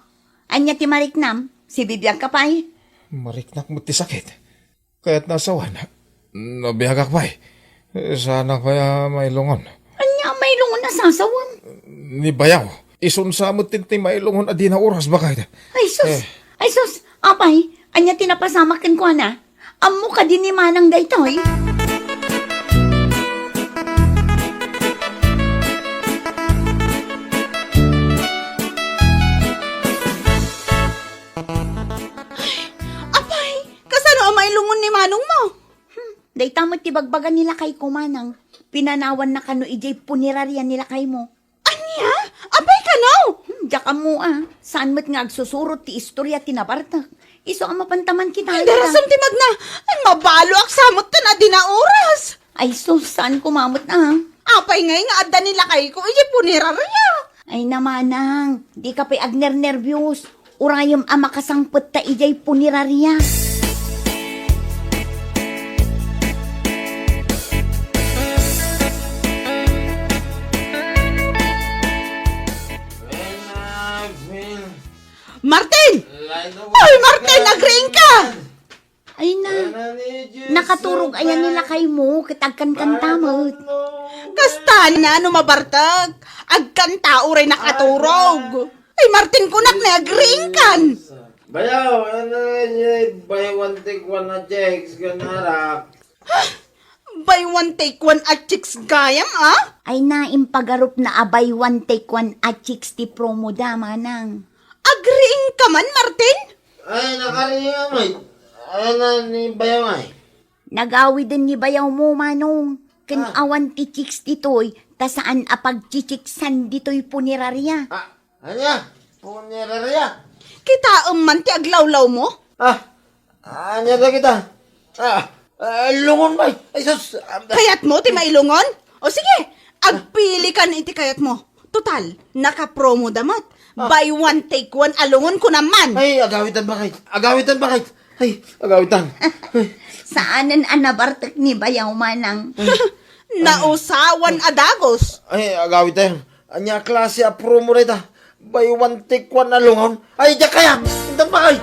ania ti mariknam? Sibibiag ka pay? Mariknak met ti sakit. Kayat na asawan. Nabiagak pay. Saanak pay a mailungon. Ania a mailungon a sasawam? Ni bayaw. Isunsa met ti mailungon a dina oras, bakit? Ay, sus! Eh. Ay, sus! Apay, ania ti napasamak kenkuana? Ammo kadi ni Manang daytoy? Ay, apay, kasano a mailungon ni Manong mo? Hmm, dayta met ti bagbaga ni lakay ko, Manang. Pinanawanna kano idiay punerarya ni lakay mo. Ania? Apay kano? Hmm, diak ammo a. Saan met nga agsusurot ti istorya ti nabartek. Isu a mapantaman kita. Darasem ti magna. Ay, mabaluak sa met ken a dina oras. Ay, sus, saan ko mamet a. Apay ngay nga adda ni lakay ko idiay punerarya? Ay, na Manang, dika pay agnernerbios. Urayem a makasangpet ta idiay punerarya. Martin! Ay, Martin, agriing ka! Ay na, nakaturog ayan ni lakay mo, ket agkankanta met. Kasta na no mabartek, agkanta uray nakaturog. Ay, Martin, kunak na agriing kan. Bayaw, ano yun, buy one take one a chicks, ganarak. Buy one take one a chicks gayam, ah? Ay na, impagarup na a buy one take one a chicks ti promo da, Manang. Agriing ka man, Martin? Ay, nakariing, ay. Ay na, ni bayaw, ay. Nagawiden ni bayaw mo, Manong. Ken awan ti chicks ditoy, ta saan a pagchichiksan ditoy punerarya. Ah, ania? Punerarya? Kitaem man ti aglawlaw mo? Ah, ania dagita? Ah, ah, lungon bay. Ay, sus. Ah, kayat mo ti mailungon? O sige, agpili kan iti kayat mo. Total, nakapromo da met. Ah. Buy one, take one, a lungon ko naman. Ay, agawitan bakit? Agawitan bakit? Ay, agawitan. Saanen a nabartek ni bayaw, Manang. Nausawan a dagus. Ay, agawitan. Ania a klase a promo dayta? Buy one, take one a lungon? Ay, diak kayat! Intan pa kay!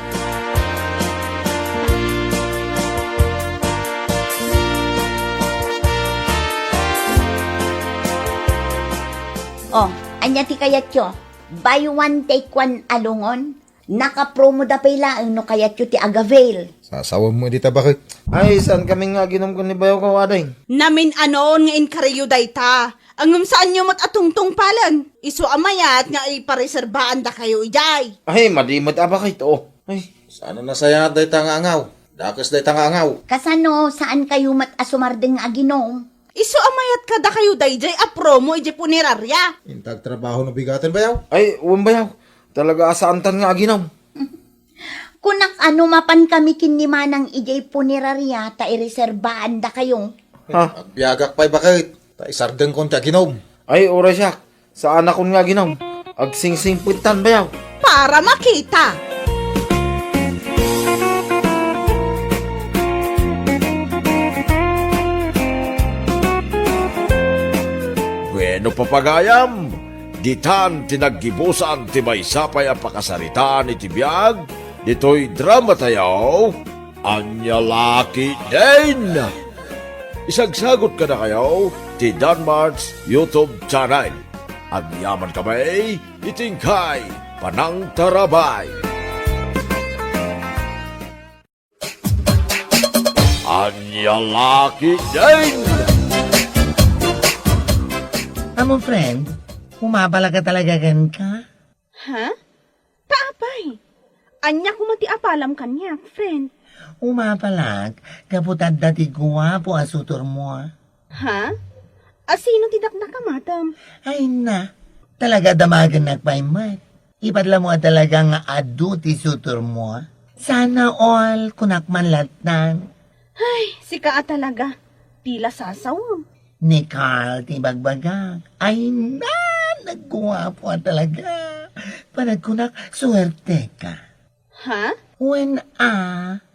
Oh, ania ti kayatyo? Buy one, take one a lungon? Nakapromo da pay laeng no kayatyo ti agavail. Sasawem mo dita, bakit? Ay, saan kami nga aginom ken ni bayaw ko, aday? Namin-anon nga inkariyo dayta. Ngem saanyo met a tungtungpalen. Isu a mayat nga ipareserbaan dakayo idiay. Ay, madi met a bakit, oh. Ay, saan a nasayaat dayta nga angaw? Dakes dayta nga angaw. Kasano, saan kayo met a sumardeng nga aginom? Isu a mayat kadakayo daydiay a promo idiay punerarya. Inta agtrabaho no bigaten, bayaw? Ay, wen, bayaw. Talaga a saantan nga aginom. Kunak a no mapan kami ken ni Manang idiay punerarya ta ireserbaandakayo. Ha? Agbiagak pay baket, ta isardengkon ti aginom. Ay, uray siak. Saanakon nga aginom. Agsingsingpettan bayaw. Para makita. Bueno, papagayam, ditan ti naggibusan ti maysa pay a pakasaritaan iti biag ditoy dramatayo, Ania La Ketdin. Isagsagut kadakayo ti Danmart's YouTube channel. Agyamankami iti inkay panangtarabay. Ania La Ketdin. Amo, friend, umabala ka talaga kenka? Ha? Ta apay? Ania koma ti apalam kaniak, friend? Umabalak, gapu ta adda ti guapo a sutormo. Ha? A sino ti dakdakamatem? Ay na, talaga damagennak pay met. Ipadla mo a talaga nga adu ti sutormo. Sana all, kunak man lattan. Ay, sika a talaga. Tila sasawem. Ni Carl ti bagbagak. Ay na, nagguapo a talaga. Panagkunak, suwerte ka. Ha? Wen a,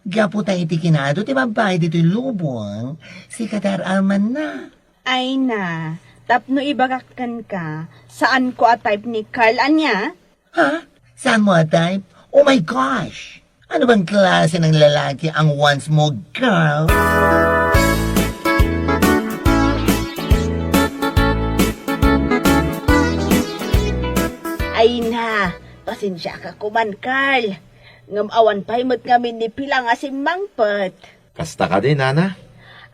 gapu ta iti kinado ti babbai ditoy lubong, sika ti ar-armanna. Ay na, tapno ibagak kenka, saanko a type ni Carl ania? Ha? Saanmo a type? Oh my gosh! Ano bang klase ng lalaki ang wants mo, girl? Ay na, pasensiaka koman, Carl. Ngem awan pay met ngamin ni Pilang a simmangpet. Kasta kadi, nana?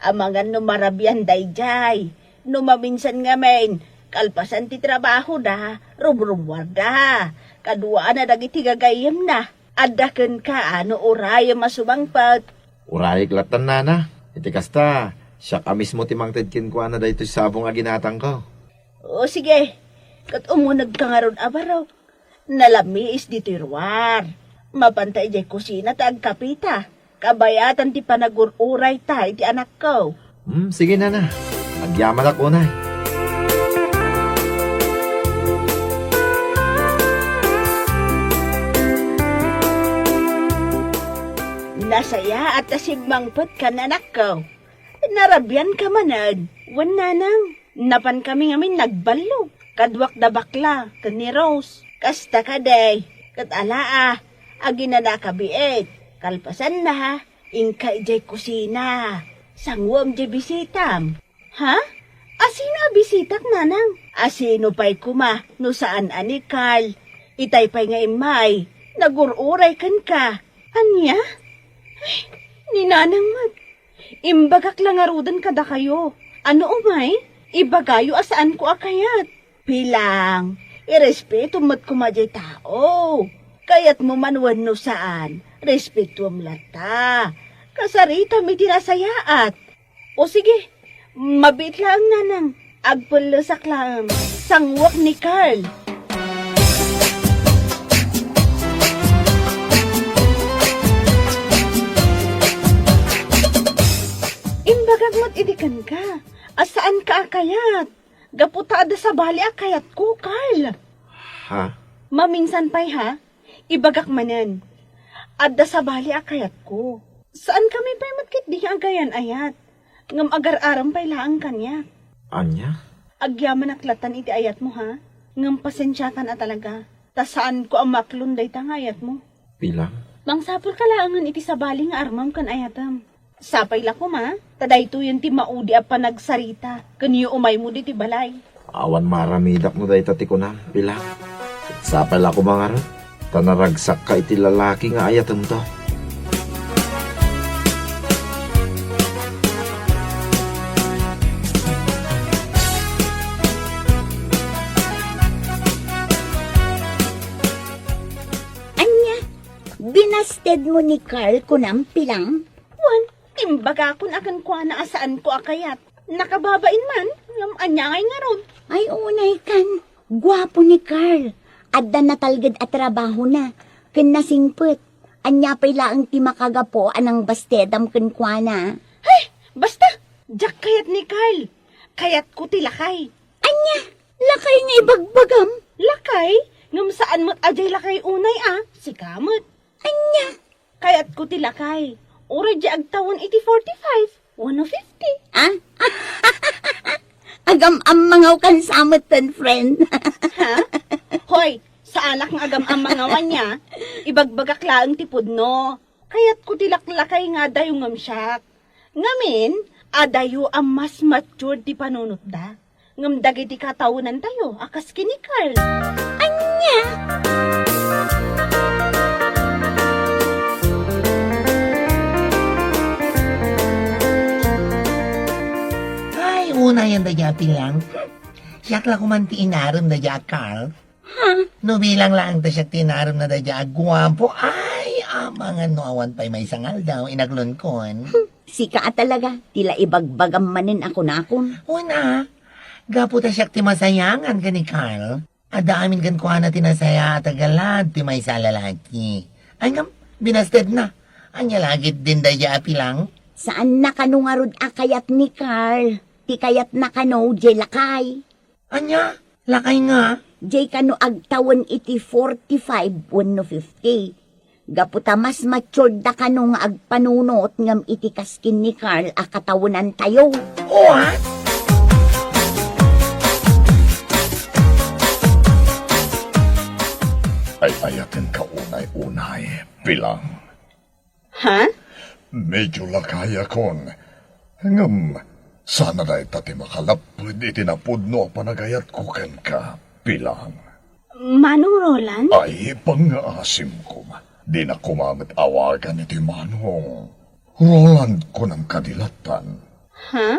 Amangan no marabian daydiay. No maminsan ngamin, kalpasan ti trabahoda, rumrummuarda. Kaduaanna dagiti gagayyemna. Adda kenka a no urayem a sumangpet. Urayek lattan, nana. Iti kasta, siak a mismo ti mangted kenkuana daytoy sabong a ginatangko. O, sige. Ket umunegka ngarud a barok. Nalamiis ditoy ruar. Mapanta idiay kusina ta agkapita. Kabayatan ti panagur-urayta iti anakko. Hmm, sige, nana. Agyamanak unay. Nasayaat a simmangpetka, anakko. Narabianka manen? Wen, nanang. Napankami ngamin nagballog. Kaduak da bakla ken ni Rose. Kasta kadi, ket ala a, aginanaka biit. Kalpasanna, inka idiay kusina. Sanguem diay bisitam. Ha? A sino a bisitak, nanang? A sino pay koma no saan a ni Carl? Itay pay nga immay, nagur-uray kenka. Ania? Ay, ni nanang met. Imbagak la ngaruden kadakayo. Ano umay? Ibagayo a saanko a kayat. Pilang, irespetom met koma diay tao. Kayatmo man wenno saan, respetuem latta. Kasaritam iti nasayaat. O sige, mabiit laeng, nanang. Agpellesak laeng. Sanguek ni Carl. Imbagak met idi kenka a saanka a kayat. Gapu ta adda sabali a kayatko, Carl. Ha? Maminsan pay, ha? Ibagak manen. Adda sabali a kayatko. Saankami pay met ketdi nga agayan-ayat. Ngem agar-arem pay laeng kaniak. Ania? Agyamanak lattan iti ayatmo, ha? Ngem pasensiakan a talaga. Ta saanko a maklon dayta nga ayatmo. Pilang? Mangsapulka laengen iti sabali nga armem ken ayatem. Sapay la koma, ta daytoyen ti maudi a panagsarita ken yuumaymo ditoy balay. Awan maaramidak no dayta ti kunam, Pilang. Sapay la koma ngarud, ta naragsakka iti lalaki nga ayatemto. Ania, binastedmo ni Carl kunam, Pilang? Wen, imbagakon a kenkuana a saanko a kayat. Nakababain man, ngem ania ngay ngarud? Ay, unay kan. Guapo ni Carl. Adda natalged a trabahona. Ken nasingpet. Ania pay laeng ti makagapu a nangbastedam kenkuana? Hay! Basta! Diak kayat ni Carl. Kayatko ti lakay. Ania? Lakay nga ibagbagam? Lakay? Ngem saan met a diay lakay unay a? Sika met. Ania? Kayatko ti lakay. Uray diay agtawen iti forty-five, wenno fifty. Ah? Agam-ammangaw kan sa metten, friend. Ha? Hoy, saanak nga agam-ammangaw ania. Ibagbagak laeng ti pudno. Kayatko ti laklakay nga adayo ngem siak. Ngamin, adayo a mas matured ti panunotda. Ngem dagiti katawenantayo a kas ken ni Carl. Ania? Ay, unayen daydi a Pilang. Siak la koman ti inarem daydi a Carl. Ha? No bilang laeng ta siak ti inarem na daydi a guapo. Ay, amangan no awan pay maysa nga aldaw, inaglunkon. Sika a talaga, ti la ibagbagam manen a kunakon. Wen a, gapu ta siak ti masayangan ken ni Carl. Adda amin kenkuana ti nasayaat a galad ti maysa a lalaki. Ay ngem, binastedna. Ania la ketdin daydi a Pilang? Saanna kano ngarud a kayat ni Carl. Ti kayatna kano, diay lakay. Ania? Lakay nga? Diay kano agtawen iti forty-five wenno fifty. Gapu ta mas maturedda kano nga agpanunot ngem iti kas ken ni Carl a katawenantayo. What? Ay-ayatenka unay-unay, Pilang. Ha? Medyo lakayakon. Ngem, sana dayta ti makalapped iti napudno a panagayatko kenka, Pilang. Manong Roland? Ay, pangngaasim koma. Dinak koma met awagan iti manong. Roland, kunam kadi lattan. Ha?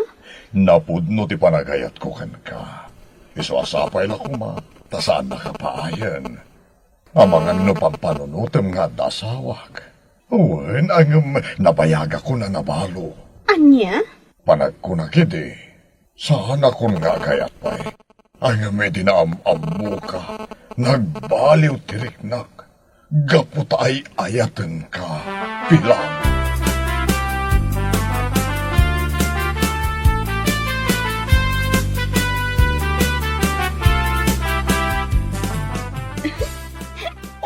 Napudno ti panagayatko kenka. Isu a sapay la koma, ta saannaka paayen. Amangan no pampanunotem nga adda asawak. Wen, ngem nabayagakon a nabalo. Ania? Panagkunak idi, saanakon nga agayat pay. Ngem idi naam-ammoka, nagbaliw ti riknak, gapu ta ay-ayatenka, Pilang.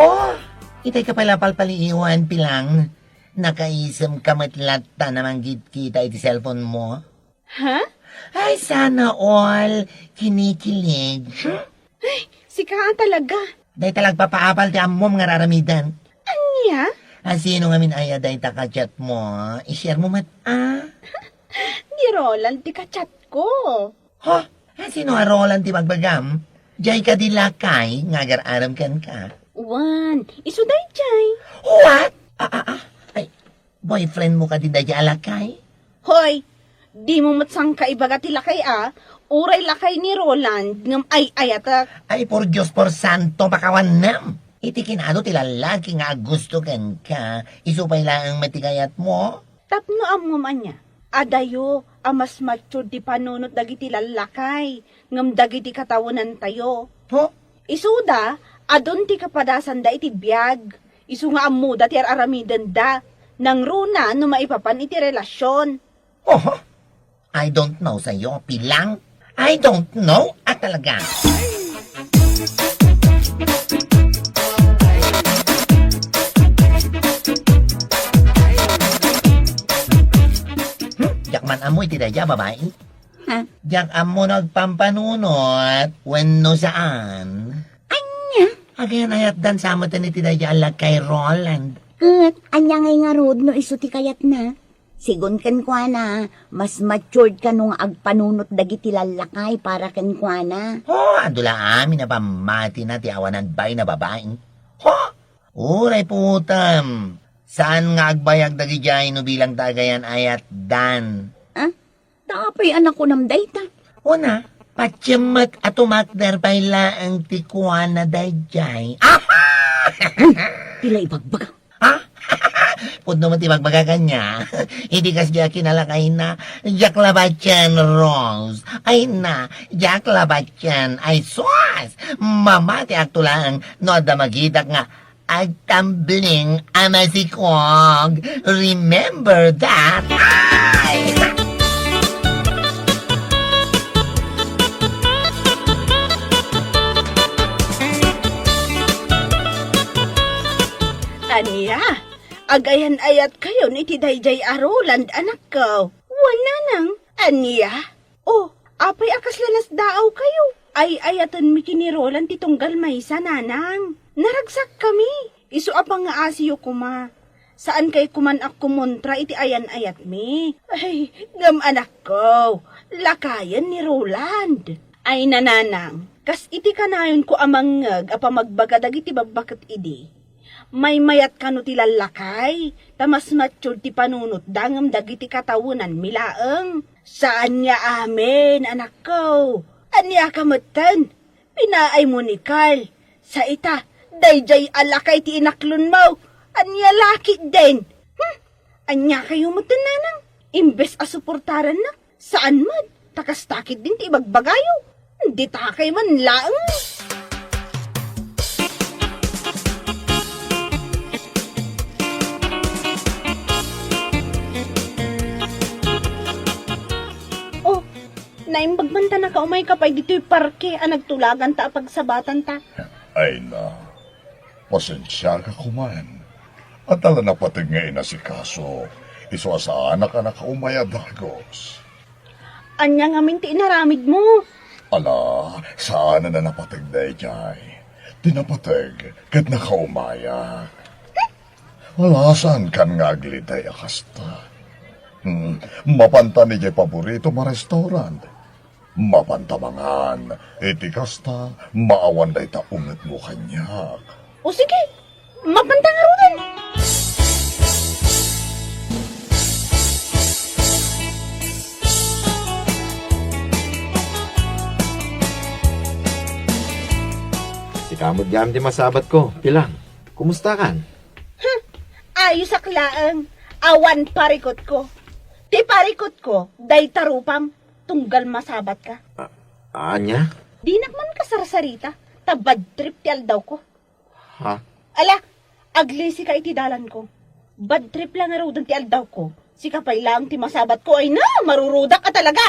Oh, itay ka pala palpaliiwan, Pilang. Nakaisemka met latta a mangkitkita iti cellphone-mo? Ha? Ay, sana all. Kinikilig. Hmm? Ay, sika a talaga. Dayta la agpapaabal ti ammom nga ar-aramiden. Ania? A, sino ngamin aya dayta ka-chat-mo? I-share-mo met, a? Ni Roland ti ka-chat-ko. Ha? A, sino a Roland ti bagbagam? Diay kadi lakay nga agar-arem kenka? Wen, isu daydiay. What? A, a, a. Ay, boyfriend-mo kadi daydiay a lakay? Hoy, dimo met sangka ibaga ti lakay a, uray lakay ni Roland ngem ay-ayatek. Ay, por Dios, por santo, pakawanam! Iti kinado ti lallaki nga agusto kenka, isu pay laeng met ti kayatmo? Tapno ammom ania, adayo a mas mature ti panunot dagiti lallakay ngem dagiti katawenantayo. Huh? Isuda, adun ti kapadasanda iti biag. Isu nga ammoda ti ar-aramidenda. Nangruna no maipapan iti relasion. Oho. I don't know sa'yo, Pilang. I don't know a talaga. Hmm? Diak man ammo iti daydiay a babai. Ha? Diak ammo no agpampanunot wenno saan. Ania? Agayan-ayatdan sa met iti daydiay a lakay, Roland. Ket, ania ngay ngarud no isu ti kayatna? Sigun kenkuana, mas matured kano nga agpanunot dagiti lallakay para kenkuana. Oh, adu la amin a pammatina ti awanan bain a babai. Ho! Uray putem, saan nga agbayag dagidiay no bilang ta agayan-ayatdan. Ah? Ta apay a nakunam dayta? Una, patiem met a tumakder pay laeng ti kuana daydiay. Aha! Uy, ti la ibagbaga. Ha? Pudno met ti ibagbaga kaniak. Idi kasdiay a kinalakayna, diak labaten, Rose. Ay na, diak labaten. Ay sus! Mamatiakto laeng no adda magitak nga agtambling a masikog. Remember that! Ay! Ania, agayan-ayatkayon iti daydiay a Roland, anakko? Wen, nanang. Ania? Oh, apay a kasla nasdaawkayo? Ay-ayatenmi ken ni Roland ti tunggal maysa, nanang. Naragsakkami. Isu a pangngaasiyo koma. Saankay koman a kumontra iti ayan-ayatmi. Ay, ngem anakko, lakayen ni Roland. Ay, nanang, kas iti kanayonko a mangngeg a pamagbaga dagiti babbaket idi. Maymayat kano ti lallakay, ta mas matured ti panunotda ngem dagiti katawenanmi laeng. Saan nga amin, anakko. Ania ka metten? Pinaaymo ni Carl. Sa ita, daydiay a lakay ti inaklonmo. Ania la ketdin? Hmm? Ania kayo metten, nanang? Imbes a suportarannak, saan met? Ta kasta ketdin ti ibagbagayo. Ditakay man laeng. Oh, naimbag man ta nakaumayka pay ditoy parke a nagtulaganta a pagsabatanta. Ay na, pasensiaka koman. Adda la napateg nga inasikaso, isu a saanak a nakaumay a dagus. Ania ngamin ti inaramidmo? Ala, saanen a napateg daydiay. Ti napateg ket nakaumayak. Ala, saankan nga agliday a kasta. Hmm, mapanta idiay paboritom a restaurant. Mapanta mangan, iti kasta, maawan dayta ungetmo kaniak. O sige, mapanta ngaruden. Sika met gayam ti masabatko, Pilang. Kumustakan? Hmm, ayosak laeng. Awan parikutko. Ti parikutko, dayta rupam, tunggal masabatka. A-, ania? Dinak man kasarsarita, ta bad trip ti aldawko. Ha? Ala, aglisika iti dalanko. Bad trip la ngaruden ti aldawko. Sika pay laeng ti masabatko, ay na, marurudak a talaga!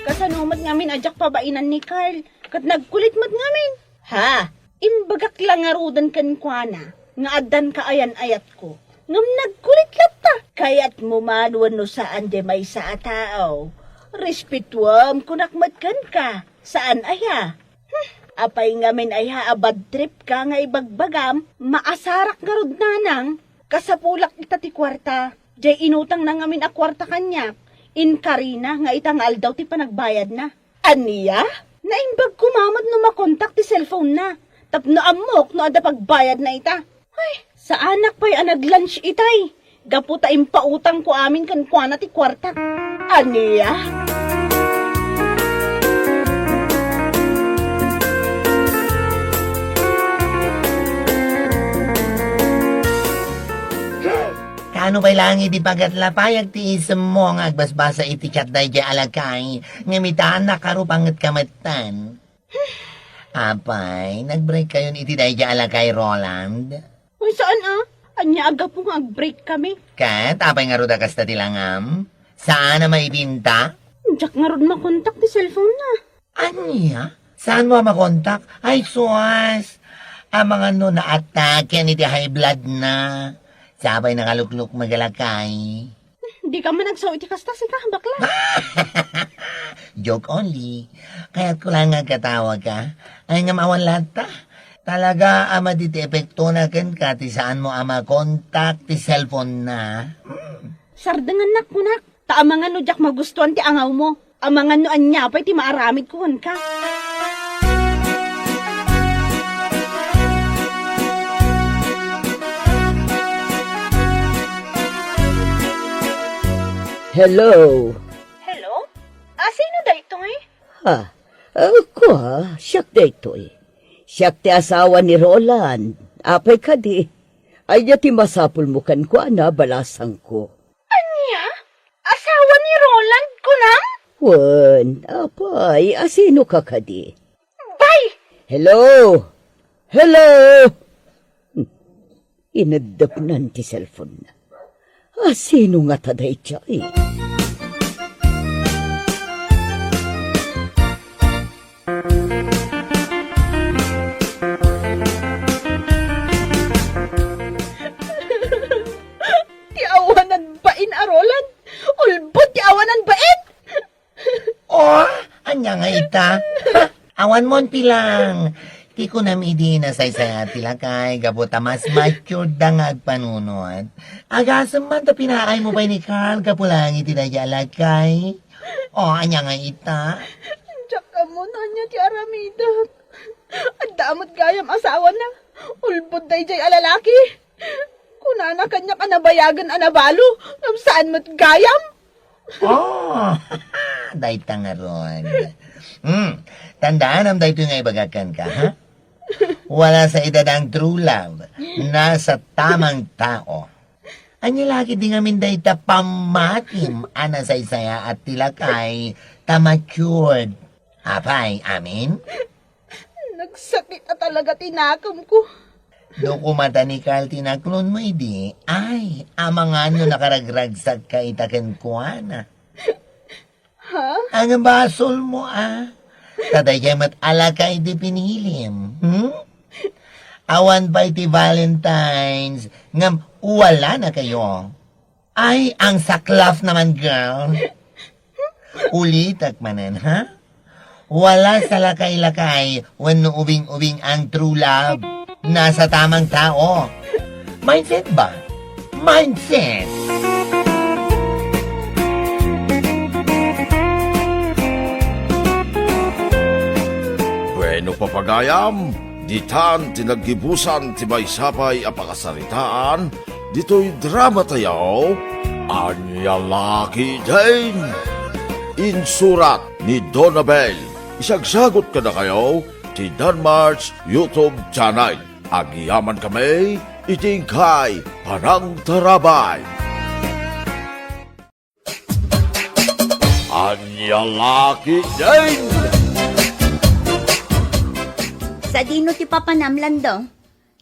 Kasano met ngamin a diak pabainan ni Carl? Ket nagkulit met ngamin. Ha? Imbagak la ngaruden kenkuana nga addan kaayan-ayatko. Ngem nagkulit latta. Kayatmo man wenno saan diay maysa a tao, respetuem, kunak met kenka. Saan aya? Hmm, apay ngamin aya a bad trip ka nga ibagbagam? Maasarak ngarud, nanang. Kasapulak ita ti kuarta. Diay inutangna ngamin a kuarta kaniak, inkarina nga ita nga aldaw ti panagbayadna. Ania? Naimbag koma met no makontak ti cellphone-na tapno ammok no adda pagbayadna ita. Ay, saanak pay a nag-lunch itay, gapu ta impautangko amin kenkuana ti kuartak. Ania? Kaano pay laeng iti pagatla pay agtiisemmo nga agbasbasa iti chat daydiay a lakay, ngem ita, nakarupangetka metten. Apay, nag-break kayon iti daydiay a lakay, Roland? Uy, saan a? Ania a gapu nga ag-break kami? Ket apay ngarud a kasta ti langam? Saan a maibinta? Diak ngarud makontak ti cellphone-na. Ania? Saanmo a makontak? Ay, sus! Amangan no naatake iti high blood-na. Sapay nakaluklukmeg a lakay. Dika man agsao iti kasta, sika, bakla. Joke only. Kayatko laeng nga agkatawa ka. Ay, ngem awan latta. Talaga a madi ti epektona kenka ti saanmo a makontak ti cellphone-na. Sardengannak, kunak. Ta amangan no diak magustuan ti angawmo. Amangan no ania pay ti maaramidko kenka. Hello? Hello? A, sino daytoy? Ha? Ah, kua, siak daytoy. Siak ti asawa ni Roland. Apay kadi? Ania ti masapulmo kenkuana, balasangko? Ania? Asawa ni Roland, kunam? Wen, apay, asino ka kadi? Bay! Hello? Hello? Hmm. Ineddepnan ti cellphone-na. Asino ngata daydiay? Ti awanan bain a Roland! Ulbod ti awanan bain! Oh, ania nga ita? Ha? Awan mon pilang. Ti kunam idi nasaysayaat ti lakay, gapu ta mas matured da nga agpanunot. Agasem man ta pinaaymo pay ni Carl gapu laeng iti daydiay a lakay. Oh, ania nga ita? Diak ammo no ania ti aramidek. Adda met gayam asawana. Ulbod daydiay a lalaki. Kunana kaniak a nabayagen a nabalo, ngem saan met gayam. Oh, dayta ngarud. Hmm, tandaanam daytoy nga ibagak kenka, ha? Wala sa edad ang true love, nasa tamang tao. Ania la ketdi ngamin dayta pammatim a nasaysayaat ti lakay ta matured. Apay, amin? Nagsakit a talaga ti nakemko. No kumata ni Carl ti naklonmo idi, ay, amangan no nakaragragsakka ita kenkuana. Ha? Ang basolmo, a. Ta daydiay met a lakay ti pinilim, hmm? Awan pay ti Valentine's, ngem wala na kayo. Ay, ang saklaf naman, girl. Ulitek manen, ha? Wala sa lakay-lakay wenno ubing-ubing ang true love. Nasa tamang tao. Mindset ba? Mindset! Bueno, papagayam, ditan ti naggibusan ti maysa pay a pakasaritaan ditoy dramatayo, Ania la ketdin? Insurat ni Donabel. Isagsagut kadakayo ti Danmark's YouTube channel. Agyamankami iti inkay panangtarabay. Ania la ketdin? Sadino ti papanam, Lando?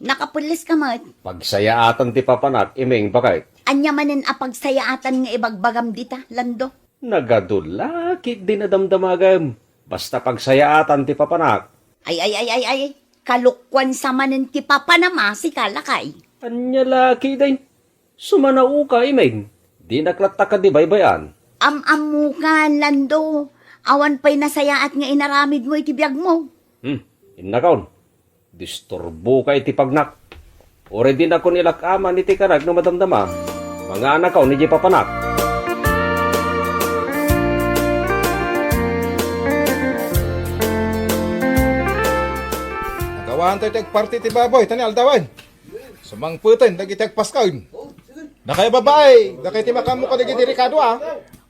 Nakapulleska met. Pagsayaatan ti papanak, Iming, baket. Ania manen a pagsayaatan nga ibagbagam dita, Lando? Nagadu la ketdin a damdamagem. Basta pagsayaatan ti papanak. Ay, ay, ay, ay, ay. Kalokuan sa manen ti papanam a sika, lakay. Ania la ketdin? Sumanaoka, Iming. Dinak latta kadi baybay-an. Am-ammokan, Lando. Awan pay nasayaat nga inaramidmo iti biagmo. Hmm, innakon. Disturboka iti pagnak. Uray dinakon ilak-aman iti kanak no madamdama. Manganakon idiay papanak. Nagawanta iti agparti ti baboy, ta ni aldawen. Sumangpeten dagiti agpasken. Dakay babai, dakay ti makaammo kadagiti rekado, a.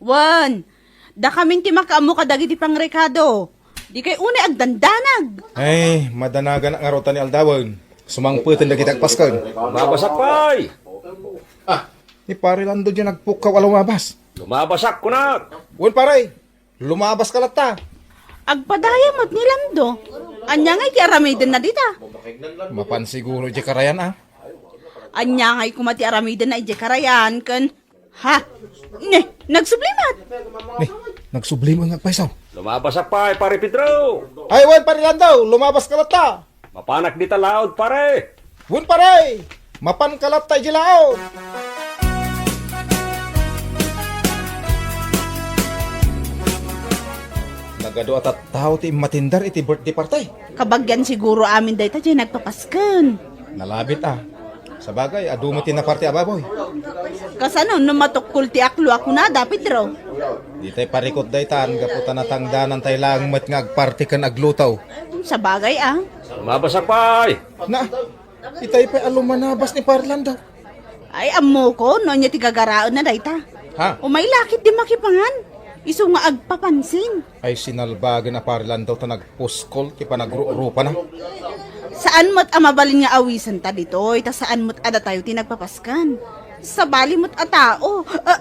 Wen, dakamin ti makaammo kadagiti pangrekado. Dikay unay agdandanag. Ay, madanaganak ngarud ta ni aldawen. Sumangpeten dagiti agpasken. Mabasak pay! Ah, ni Pare Lando diay nagpukkaw a lumabas. Lumabasak, kunak! Wen, pare. Lumabaska latta. Agpadaya met ni Lando. Ania ngay ti aramidenna dita? Mapan siguro idiay karayan, a. Ania ngay koma ti aramidenna idiay karayan ken, ha? Ne, nagsubli met. Ne, nagsubli met nga agpayso. Lumabasak pay, Pare Pedro. Ay, wen, Pare Lando, lumabaska latta. Mapanak dita laod, pare. Wen, pare! Mapanka latta idiay laod. Nagadu a tattao ti immatindar iti birthday party. Kabagian siguro amin dayta diay nagpapasken. Nalabit, a. Sabagay, adu met ti naparti a baboy. Kasano no matukkol ti aklo a kunada, Pedro? Ditay parikut daytan, gapu ta natangdanantay laeng met nga agparti ken agluto. Sabagay, a. Lumabasak pay! Na, itay pay a lumanabas ni Pare Lando. Ay, ammokon no ania ti gagaraenna dayta. Ha? Umay la ketdi makipangan. Isu nga agpapansin. Ay, sinalbagen a Pare Lando ta nagpuskol ti panagruprupana. Saan met a mabalin nga awisenta ditoy, ta saan met a datayo ti nagpapasken. Sabali met a tao. Ah,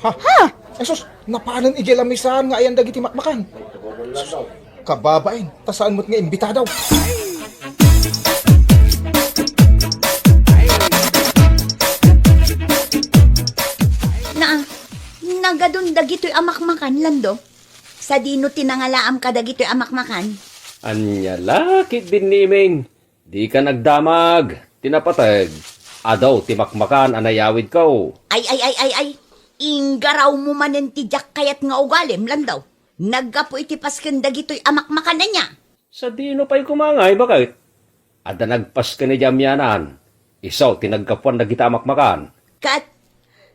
ha? Ha? Ay sus, napanen idiay lamisaan nga ayan dagiti makmakan. Sus, kababain, ta saan met nga imbita daw. Na, nagadun dagitoy a makmakan, Lando? Sadino ti nangalaam kadagitoy a makmakan? Ania la ketdin ni Iming? Dika nagdamag, ti napateg, adu ti makmakan a nayawidko. Ay, ay, ay, ay, ay. Inggarawmo manen ti diak kayat nga ugalim, Lando. Naggapu iti pasken dagitoy a makmakan ania? Sadino pay koma ngay, baket? Adda nagpasken idiay amianan. Isu ti naggapuan dagita a makmakan. Ket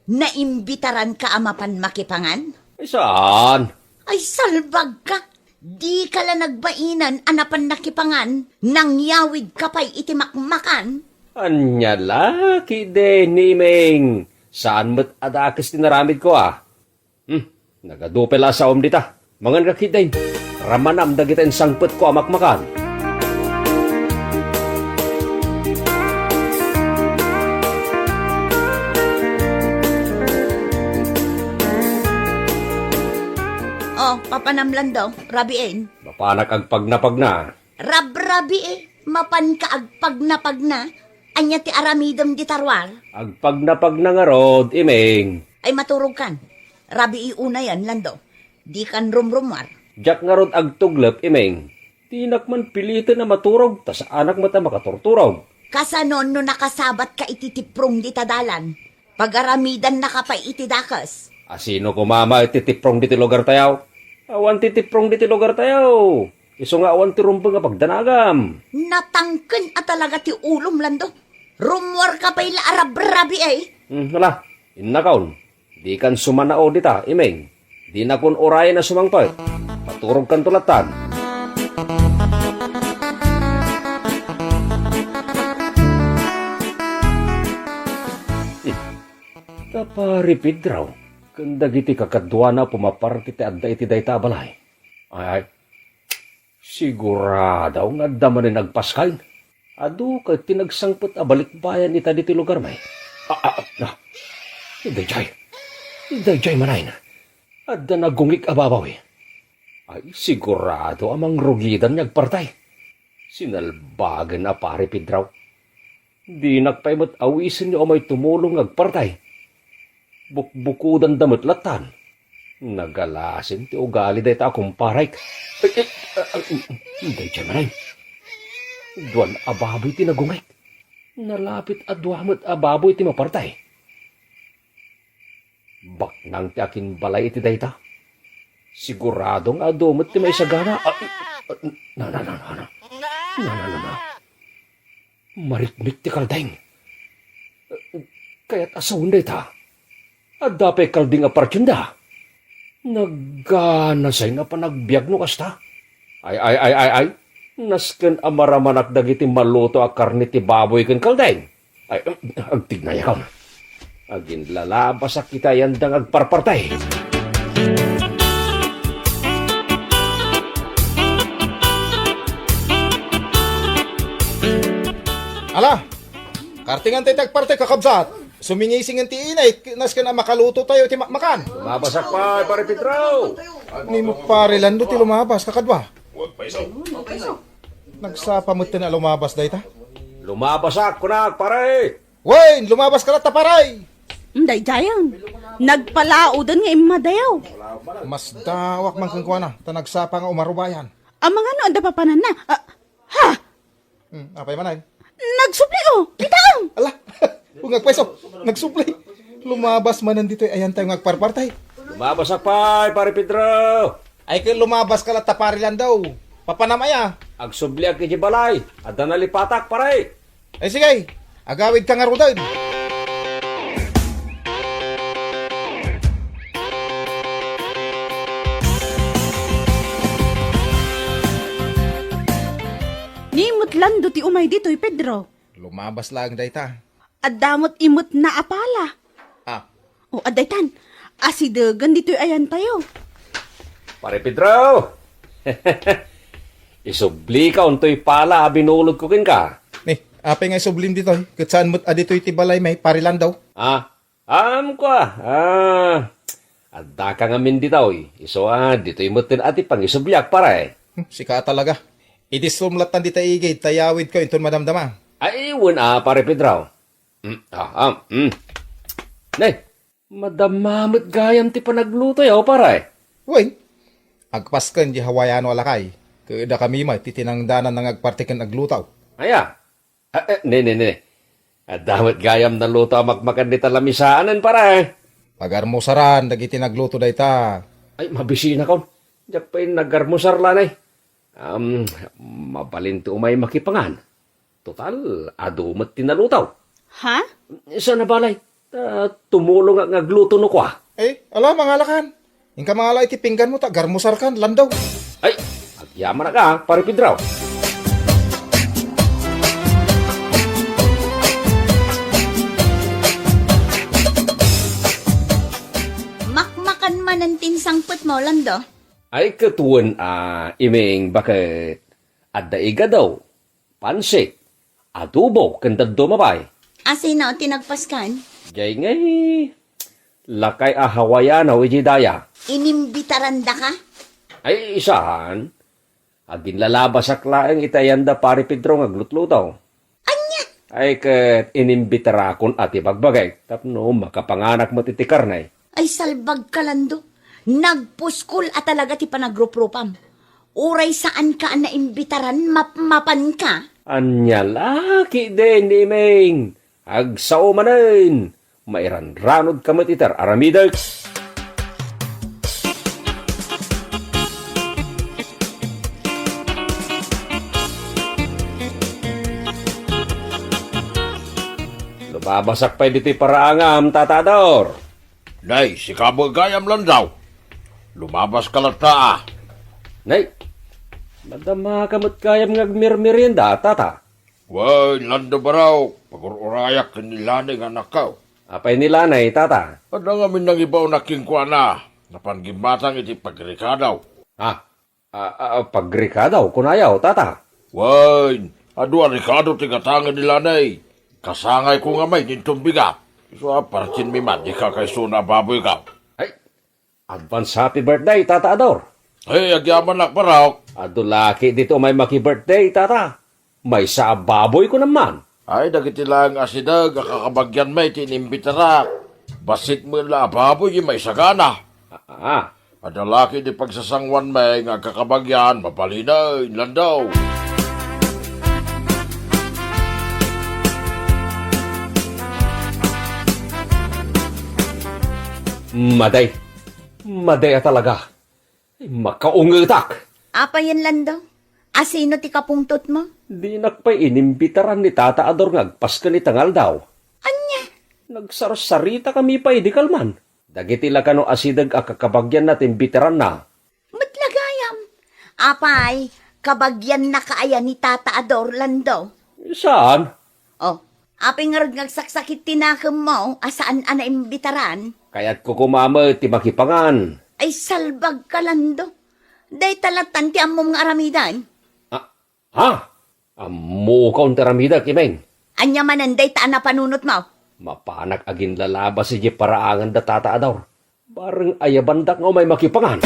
naimbitaranka a mapan makipangan? Ay, saan? Ay, salbagka! Dika la nagbainan a napan nakipangan, nangyawidka pay iti makmakan? Ania la ketdin ni Iming? Saan met a dakes ti naramidko, a? Hmm, nagadu pay la a saom dita. Manganka ketdin. Ramanam dagita insangpetko a makmakan. O, papanam, Lando, rabiin. Mapanak agpagnapagna. Rabrabii, mapanka agpagnapagna? Ania ti aramidem dita ruar? Agpagnapagna ngarud, Iming. Ay, maturogkan. Rabii unayen, Lando. Dikan rumrumuar. Diak ngarud agtuglep, Iming. Dinak man piliten a maturog, ta saanak met a makaturturog. Kasano no nakasabatka iti tiprong dita dalan? Pagaramidannaka pay iti dakes. A, sino koma met ti tiprong ditoy lugartayo? Awan ti tiprong ditoy lugartayo. Isu nga awan ti rumbeng a pagdanagam. Natangken a talaga ti ulom, Lando. Rummuarka pay la a rabrabii, eh. Hmm, ala, innakon. Dikan sumanao dita, Iming. Dinakon urayen a sumangpet. Paturogkanto lattan. Hmm. Ta Pari Pedro, ken dagiti kakaduana a pumaparte ti adda iti dayta a balay. Ay, ay. Sigurado nga adda manen agpaskay. Adu ket ti nagsangpet a balikbayan ita ditoy lugarmi. A, a, a, daydiay. Daydiay manen. Adda nagungig a babawi. Ay, sigurado a mangrugidan nga agpartay. Sinalbagen a Pari Pedro. Dinak pay met awisen nga umay tumulong nga agpartay. Bukbukudanda met lattan. Nagalasin ti ugali dayta a kumparek. Ay, ay, ah, ah, daydiay manen. Duan a baboy ti nagungig. Nalapit a dua met a baboy ti mapartay. Baknang ti akinbalay iti dayta. Sigurado nga adu met ti maisagana. Ah, ah, na, na, na, na, na. Na, na, na, na. Marikmik ti kaldeng. Kayat a sawen dayta. Adda pay kaldeng a partienda. Nagganasay nga panagbiag no kasta. Ay, ay, ay, ay, ay. Nasken a maramanak dagiti maluto a karne ti baboy ken kaldeng. Ay, agtignayakon. Aginlalabasak iti ayanda nga agparpartay. Ala, kartingan tayo ti agpartay, kakabsat. Sumingisingen ti init, nasken a makaluto tayo ti makmakan. Lumabasak pay, Pare Pedro. Ni mo, Pare Lando, ti lumabas, kakadua. Nagsapa met a lumabas dayta. Lumabasak, kunak, pare. Wen, lumabaska latta, pare! Daydiayen, nagpalaoden nga immadayo. Masdaawak man kenkuana, ta nagsapa nga umarubayan. Amangan no adda papananna? Ah, ha? Hmm, apay manen? Nagsubli, oh! Kitaem! Ala! Ungag pweso! Nagsubli! Lumabas manen ditoy ayantayo nga agparpartay. Lumabasak pay, Pare Pedro! Ay, ket lumabaska latta, Pare Lando. Papanam aya? Agsubliak iti balay. Adda nalipatak, pare. Ay, sige. Agawidka ngaruden. Ni met Lando ti umay ditoy, Pedro. Lumabas laeng dayta. Adda met imetna a pala. Ah. O, adda itan. Asidegen ditoy ayantayo. Pare Pedro! Isublika untoy pala a binulodko kenka. Ni, apay nga isublim ditoy? Ket saan met a ditoy ti balaymi, Pare Lando? Ah, am, kua. Ah, Addaka ngamin ditoy. Isu a, ditoy metten a ti pangisubliak, pare. Hmm, sika talaga. Idisum lattan dita igid ta yawidko inton madamdama. Ay, wen a, pare Pedro. Mm, ah, ah, mm. Ne, madama met gayam ti panaglutoyo, pare. Wen, agpasken di Hawaiano a lakay. Ket dakami met ti tinangdanan nga agparti ken agluto. Aya? Ah, eh, ne, ne, ne. Adda met gayam naluto a makmakan dita lamisaanen, pare. Pagarmusaran dagiti nagluto dayta. Ay, mabisinakon. Diak pay nagarmusar lanay. Am, mabalin ti umay makipangan. Total, adu met ti naluto. Ha? Saan a balay? Ta tumulongak nga agluto no kua. Eh, ala, mangalakan. Inka mangala iti pingganmo ta agarmusarkan, Lando. Ay, agyamanak a, pare Pedro. Makmakan manen ti insangpetmo, Lando? Ay, ket wen a, Iming, baket adda igado, pansit, adobo, ken dadduma pay. Asino ti nagpaskan? Jay ngay, lakay a Hawaiano iti daya. Inimbitarandaka? Ay, saan. Aginlalabasak laeng iti ayanda pare Pedro nga aglutluto. Ania? Ay, ket inimbitarakon a ti bagbagek tapno makapanganak met iti karne. Ay, salbagka, Lando. Nagpuskol a talaga ti panagruprupam. Uray saanka a naimbitaran, mapmapanka. Ania la ketdin, Iming? Agsao manen. Mairanranodka met iti ar-aramidek. Lumabasak pay ditoy paraangam, Tata Ador. Nay, sika met gayam, Lando. Lumabaska latta a. Nay, madamaka met gayam nga agmermerienda, Tata. Wen, Lando Barok, pagur-urayak ken ni Lanay nga anakko. Apay ni Lanay, Tata? Adda ngamin nangibaonnak kenkuana. Napan gimmatang iti pagrekado. Ah, ah, ah, pagrekado, kunayo, Tata? Wen, adu a rekado ti gatangen ni Lanay. Kasangayko ngamin inton bigat. Isu a partinmi met ti kakaisuna a baboyko. Ay, advance happy birthday, Tata Ador. Hey, agyamanak, Barok. Adu la ketdi ti umay maki-birthday, Tata. Maysa a baboy, kunam man. Ay, dagiti laeng asideg a kakabagianmi ti inimbitarak. Bassit met la a baboy ti maisagana. Ah, ah. Adda la ketdi pagsasanguanmi nga agkakabagian, mabalinen, Lando. Madi. Madi a talaga. Ay, makaungetak. Apayen, Lando? Asino ti kapungtotmo? Dinak pay inimbitaran ni Tata Ador nga agpasken ita nga aldaw. Ania? Nagsarsaritakami pay idi kalman. Dagiti la kano asideg a kakabagianna ti imbitaranna. Met la gayam. Apay, kabagiannaka aya ni Tata Ador, Lando? Saan? Oh, apay ngarud nga agsaksakit ti nakemmo a saan a naimbitaran? Kayatko koma met ti makipangan. Ay, salbagka, Lando. Dayta lattan ti ammom nga aramiden. Ah, ha? Ammokon ti aramidek, Imeng. Ania manen dayta a napanunotmo? Mapanak aginlalabas idiay paraangan da Tata Ador. Bareng ayabandak nga umay makipangan.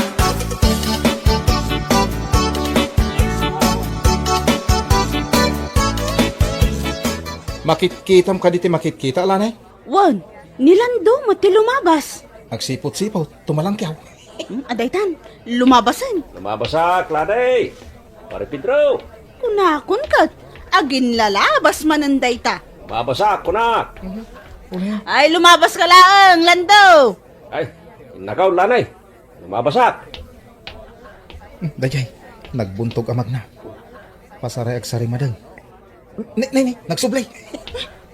Makitkitam kadi ti makitkita, Lanay? Wen, ni Lando met ti lumabas. Agsipot-sipot, tumalangkiaw. Hmm, adaytan, lumabasen. Lumabasak, Lanay. Pare Pedro. Kunakon ket, aginlalabas manen dayta. Lumabasak, kunak. Ulian. Ay, lumabaska laeng, Lando. Ay, innakaw, Lanay. Lumabasak. Hmm, dayjay, nagbuntog a magna. Pasaray agsarimadeng. Ne, ne, ne, nagsubli.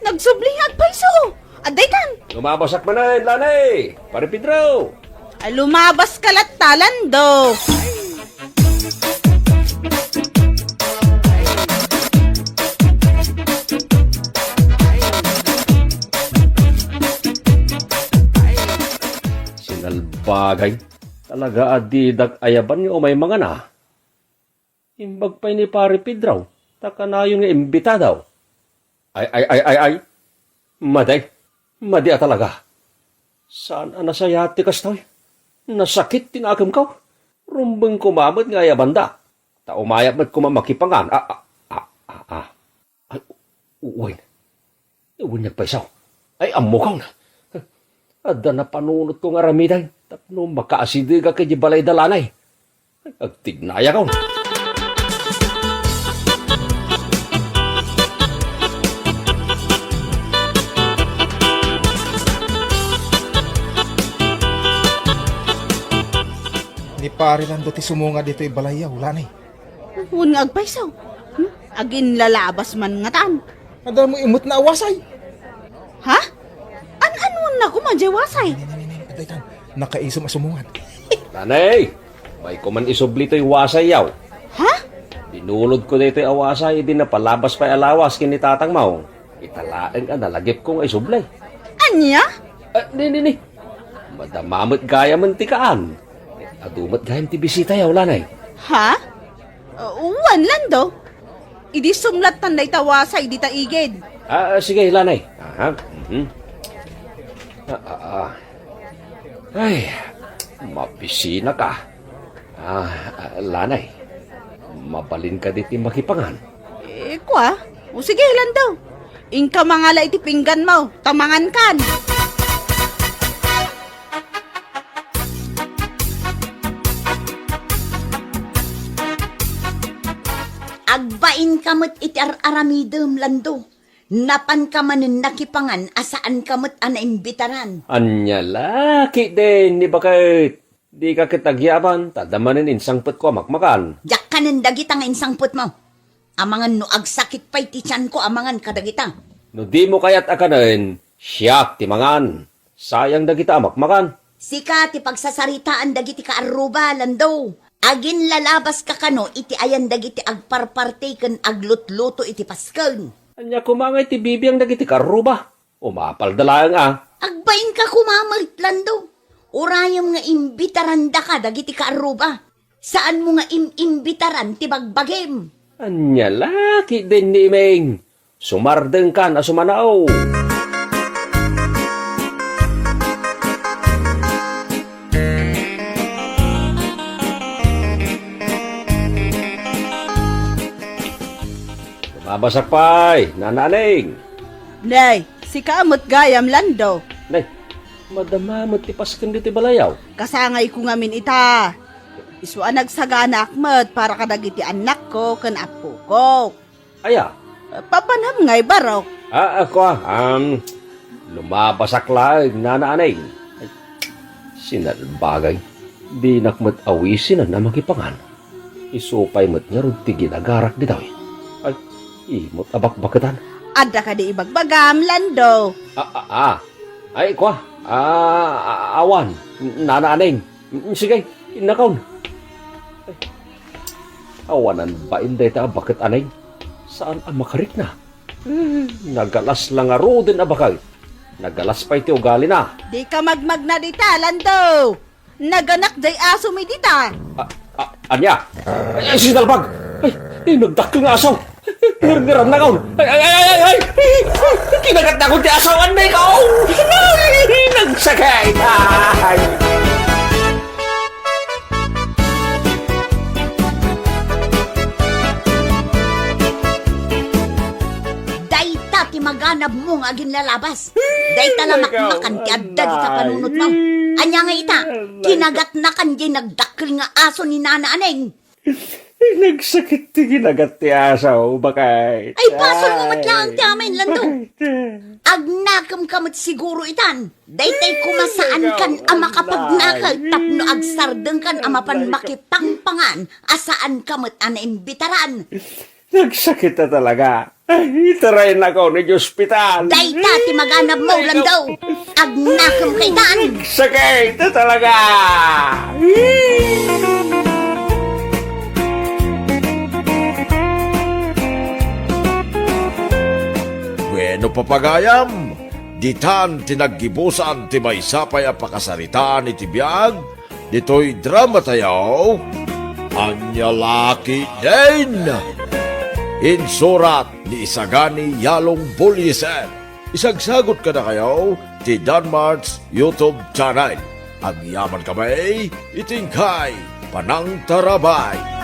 Nagsubli nga agpayso. Adaytan. Lumabasak manen, Lanay. Pare Pedro. Ay, lumabaska latta, Lando. Sinalbagay. Talaga a didak ayaban nga umay mangana. Imbag pay ni Pare Pedro, ta kanayon nga imbitado. Ay, ay, ay, ay, ay. Madi. Madi a talaga. Saan a nasayaat ti kastoy? Nasakit ti nakemko. Rumbeng koma met nga ayabandak. Ta umayak met koma makipangan. A, a, a, a, a. Ay, u-, wen. Wen, nagpayso. Ay, ammokon. Adda napanunotko nga aramiden tapno makaasidegak idiay balay da Lanay. Ay, agtignayakon. Ni Pare Lando ti sumungad ditoy balayyo, Lanay. Wen nga agpayso. Hmm? Aginlalabas man ngatan. Adda met immutna a wasay. Ha? An-anuenna koma diay wasay? Nini, nini, nini, adda itan. Nakaisom a sumungad. Lanay, mayko man isubli toy wasayyo. Ha? Binulodko daytoy a wasay idi napalabas pay a lawas ken ni tatangmo. Ita laeng a nalagipko nga isubli. Ania? Ah, ni, ni, ni. Madama met gayamen ti kaan. Adu met gayam ti bisitayo, Lanay. Ha? Uh, wen, Lando. Idi sumlattan dayta wasay dita igid. Ah, ah, sige, Lanay. Aha. Mhm. Ah, ah, ah. Ay, mabisinaka. Ah, ah, Lanay, mabalin kadi ti makipangan? Eh, kua? O sige, Lando. Inka mangala iti pingganmo, ta mangankan. Agbainka met iti ar-aramidem, Lando. Napanka manen nakipangan a saanka met a naimbitaran. Ania la ketdin ni baket? Dika ket agyaban, ta adda manen insangpetko a makmakan. Diak kanen dagita nga insangpetmo. Amangan no agsakit pay ti tianko a mangan kadagita. No dimo kayat a kanen, siak ti mangan. Sayang dagita a makmakan. Sika ti pagsasaritaan dagiti kaarruba, Lando. Aginlalabaska kano iti ayan dagiti agparparti ken aglutluto iti Pasken. Ania koma ngay ti bibiang dagiti kaarruba? Umapalda laeng a. Agbainka koma met, Lando. Urayem nga imbitarandaka dagiti kaarruba. Saanmo nga im-imbitaran ti bagbagim. Ania la ketdin ni Iming? Sumardengkan a sumanaw. Lumabasak pay, Nana Aning. Nay, sika met gayam, Lando. Nay, madama met ti Pasken ditoy balayyo. Kasangayko ngamin ita. Isu a nagsaganaak met para kadagiti annakko ken appoko. Aya? Papanam ngay, barok. Ah, ako, ah, um, lumabasak laeng, Nana Aning. Ay, sinalbagay. Dinak met awisinan a makipangan. Isu pay met ngarud ti ginagarak ditoy. Ay, imot a bakbaketan. Adda kadi ibagbagam, Lando? Ah, ah, ah. Ay, kua. Ah, ah, awan. Nana Aning. Mm, sige, innakon. Ay, awanan bain dayta a baket, Aning. Saan a makarikna? Eh, nagalas la ngaruden a baket. Nagalas pay ti ugalina. Dika magmagna dita, Lando! Naganak jay asomi dita. Ah, ah, ania? Ay, ay, sinalbag! Ay, ay, nagdakkel nga aso! Ngarngarannakon! Ay, ay, ay, ay, ay, ay! Kinagatnakon ti asawan na ikaw! Ay, nagsakit! Ay! Dayta ti maganabmo nga aginlalabas. Dayta la makmakan ti adda dita panunotmo. Ania nga ita, kinagatnakan jay nagdakkel nga aso ni Nana Aning. Nagsakit ti kinagat ti aso, baket. Ay, basolmo met laeng ti amin, Lando. Agnakemka met siguro itan. Daytay koma saankan a makapagnaket tapno agsardengkan a mapan makipangpangan a saanka met a naimbitaran. Nagsakit a talaga. Ay, itaraynakon idiay ospital. Dayta ti maganabmo, Lando. Agnakem kaitan. Nagsakit a talaga. Bueno, papagayam, ditan ti naggibusan ti maysa pay a pakasaritaan iti biag ditoy dramatayo, Ania la ketdin. Insurat ni Isagani Yalong Bullieser. Isagsagut kadakayo ti Danmart's YouTube channel. Agyaman kami iti inkay panangtarabay.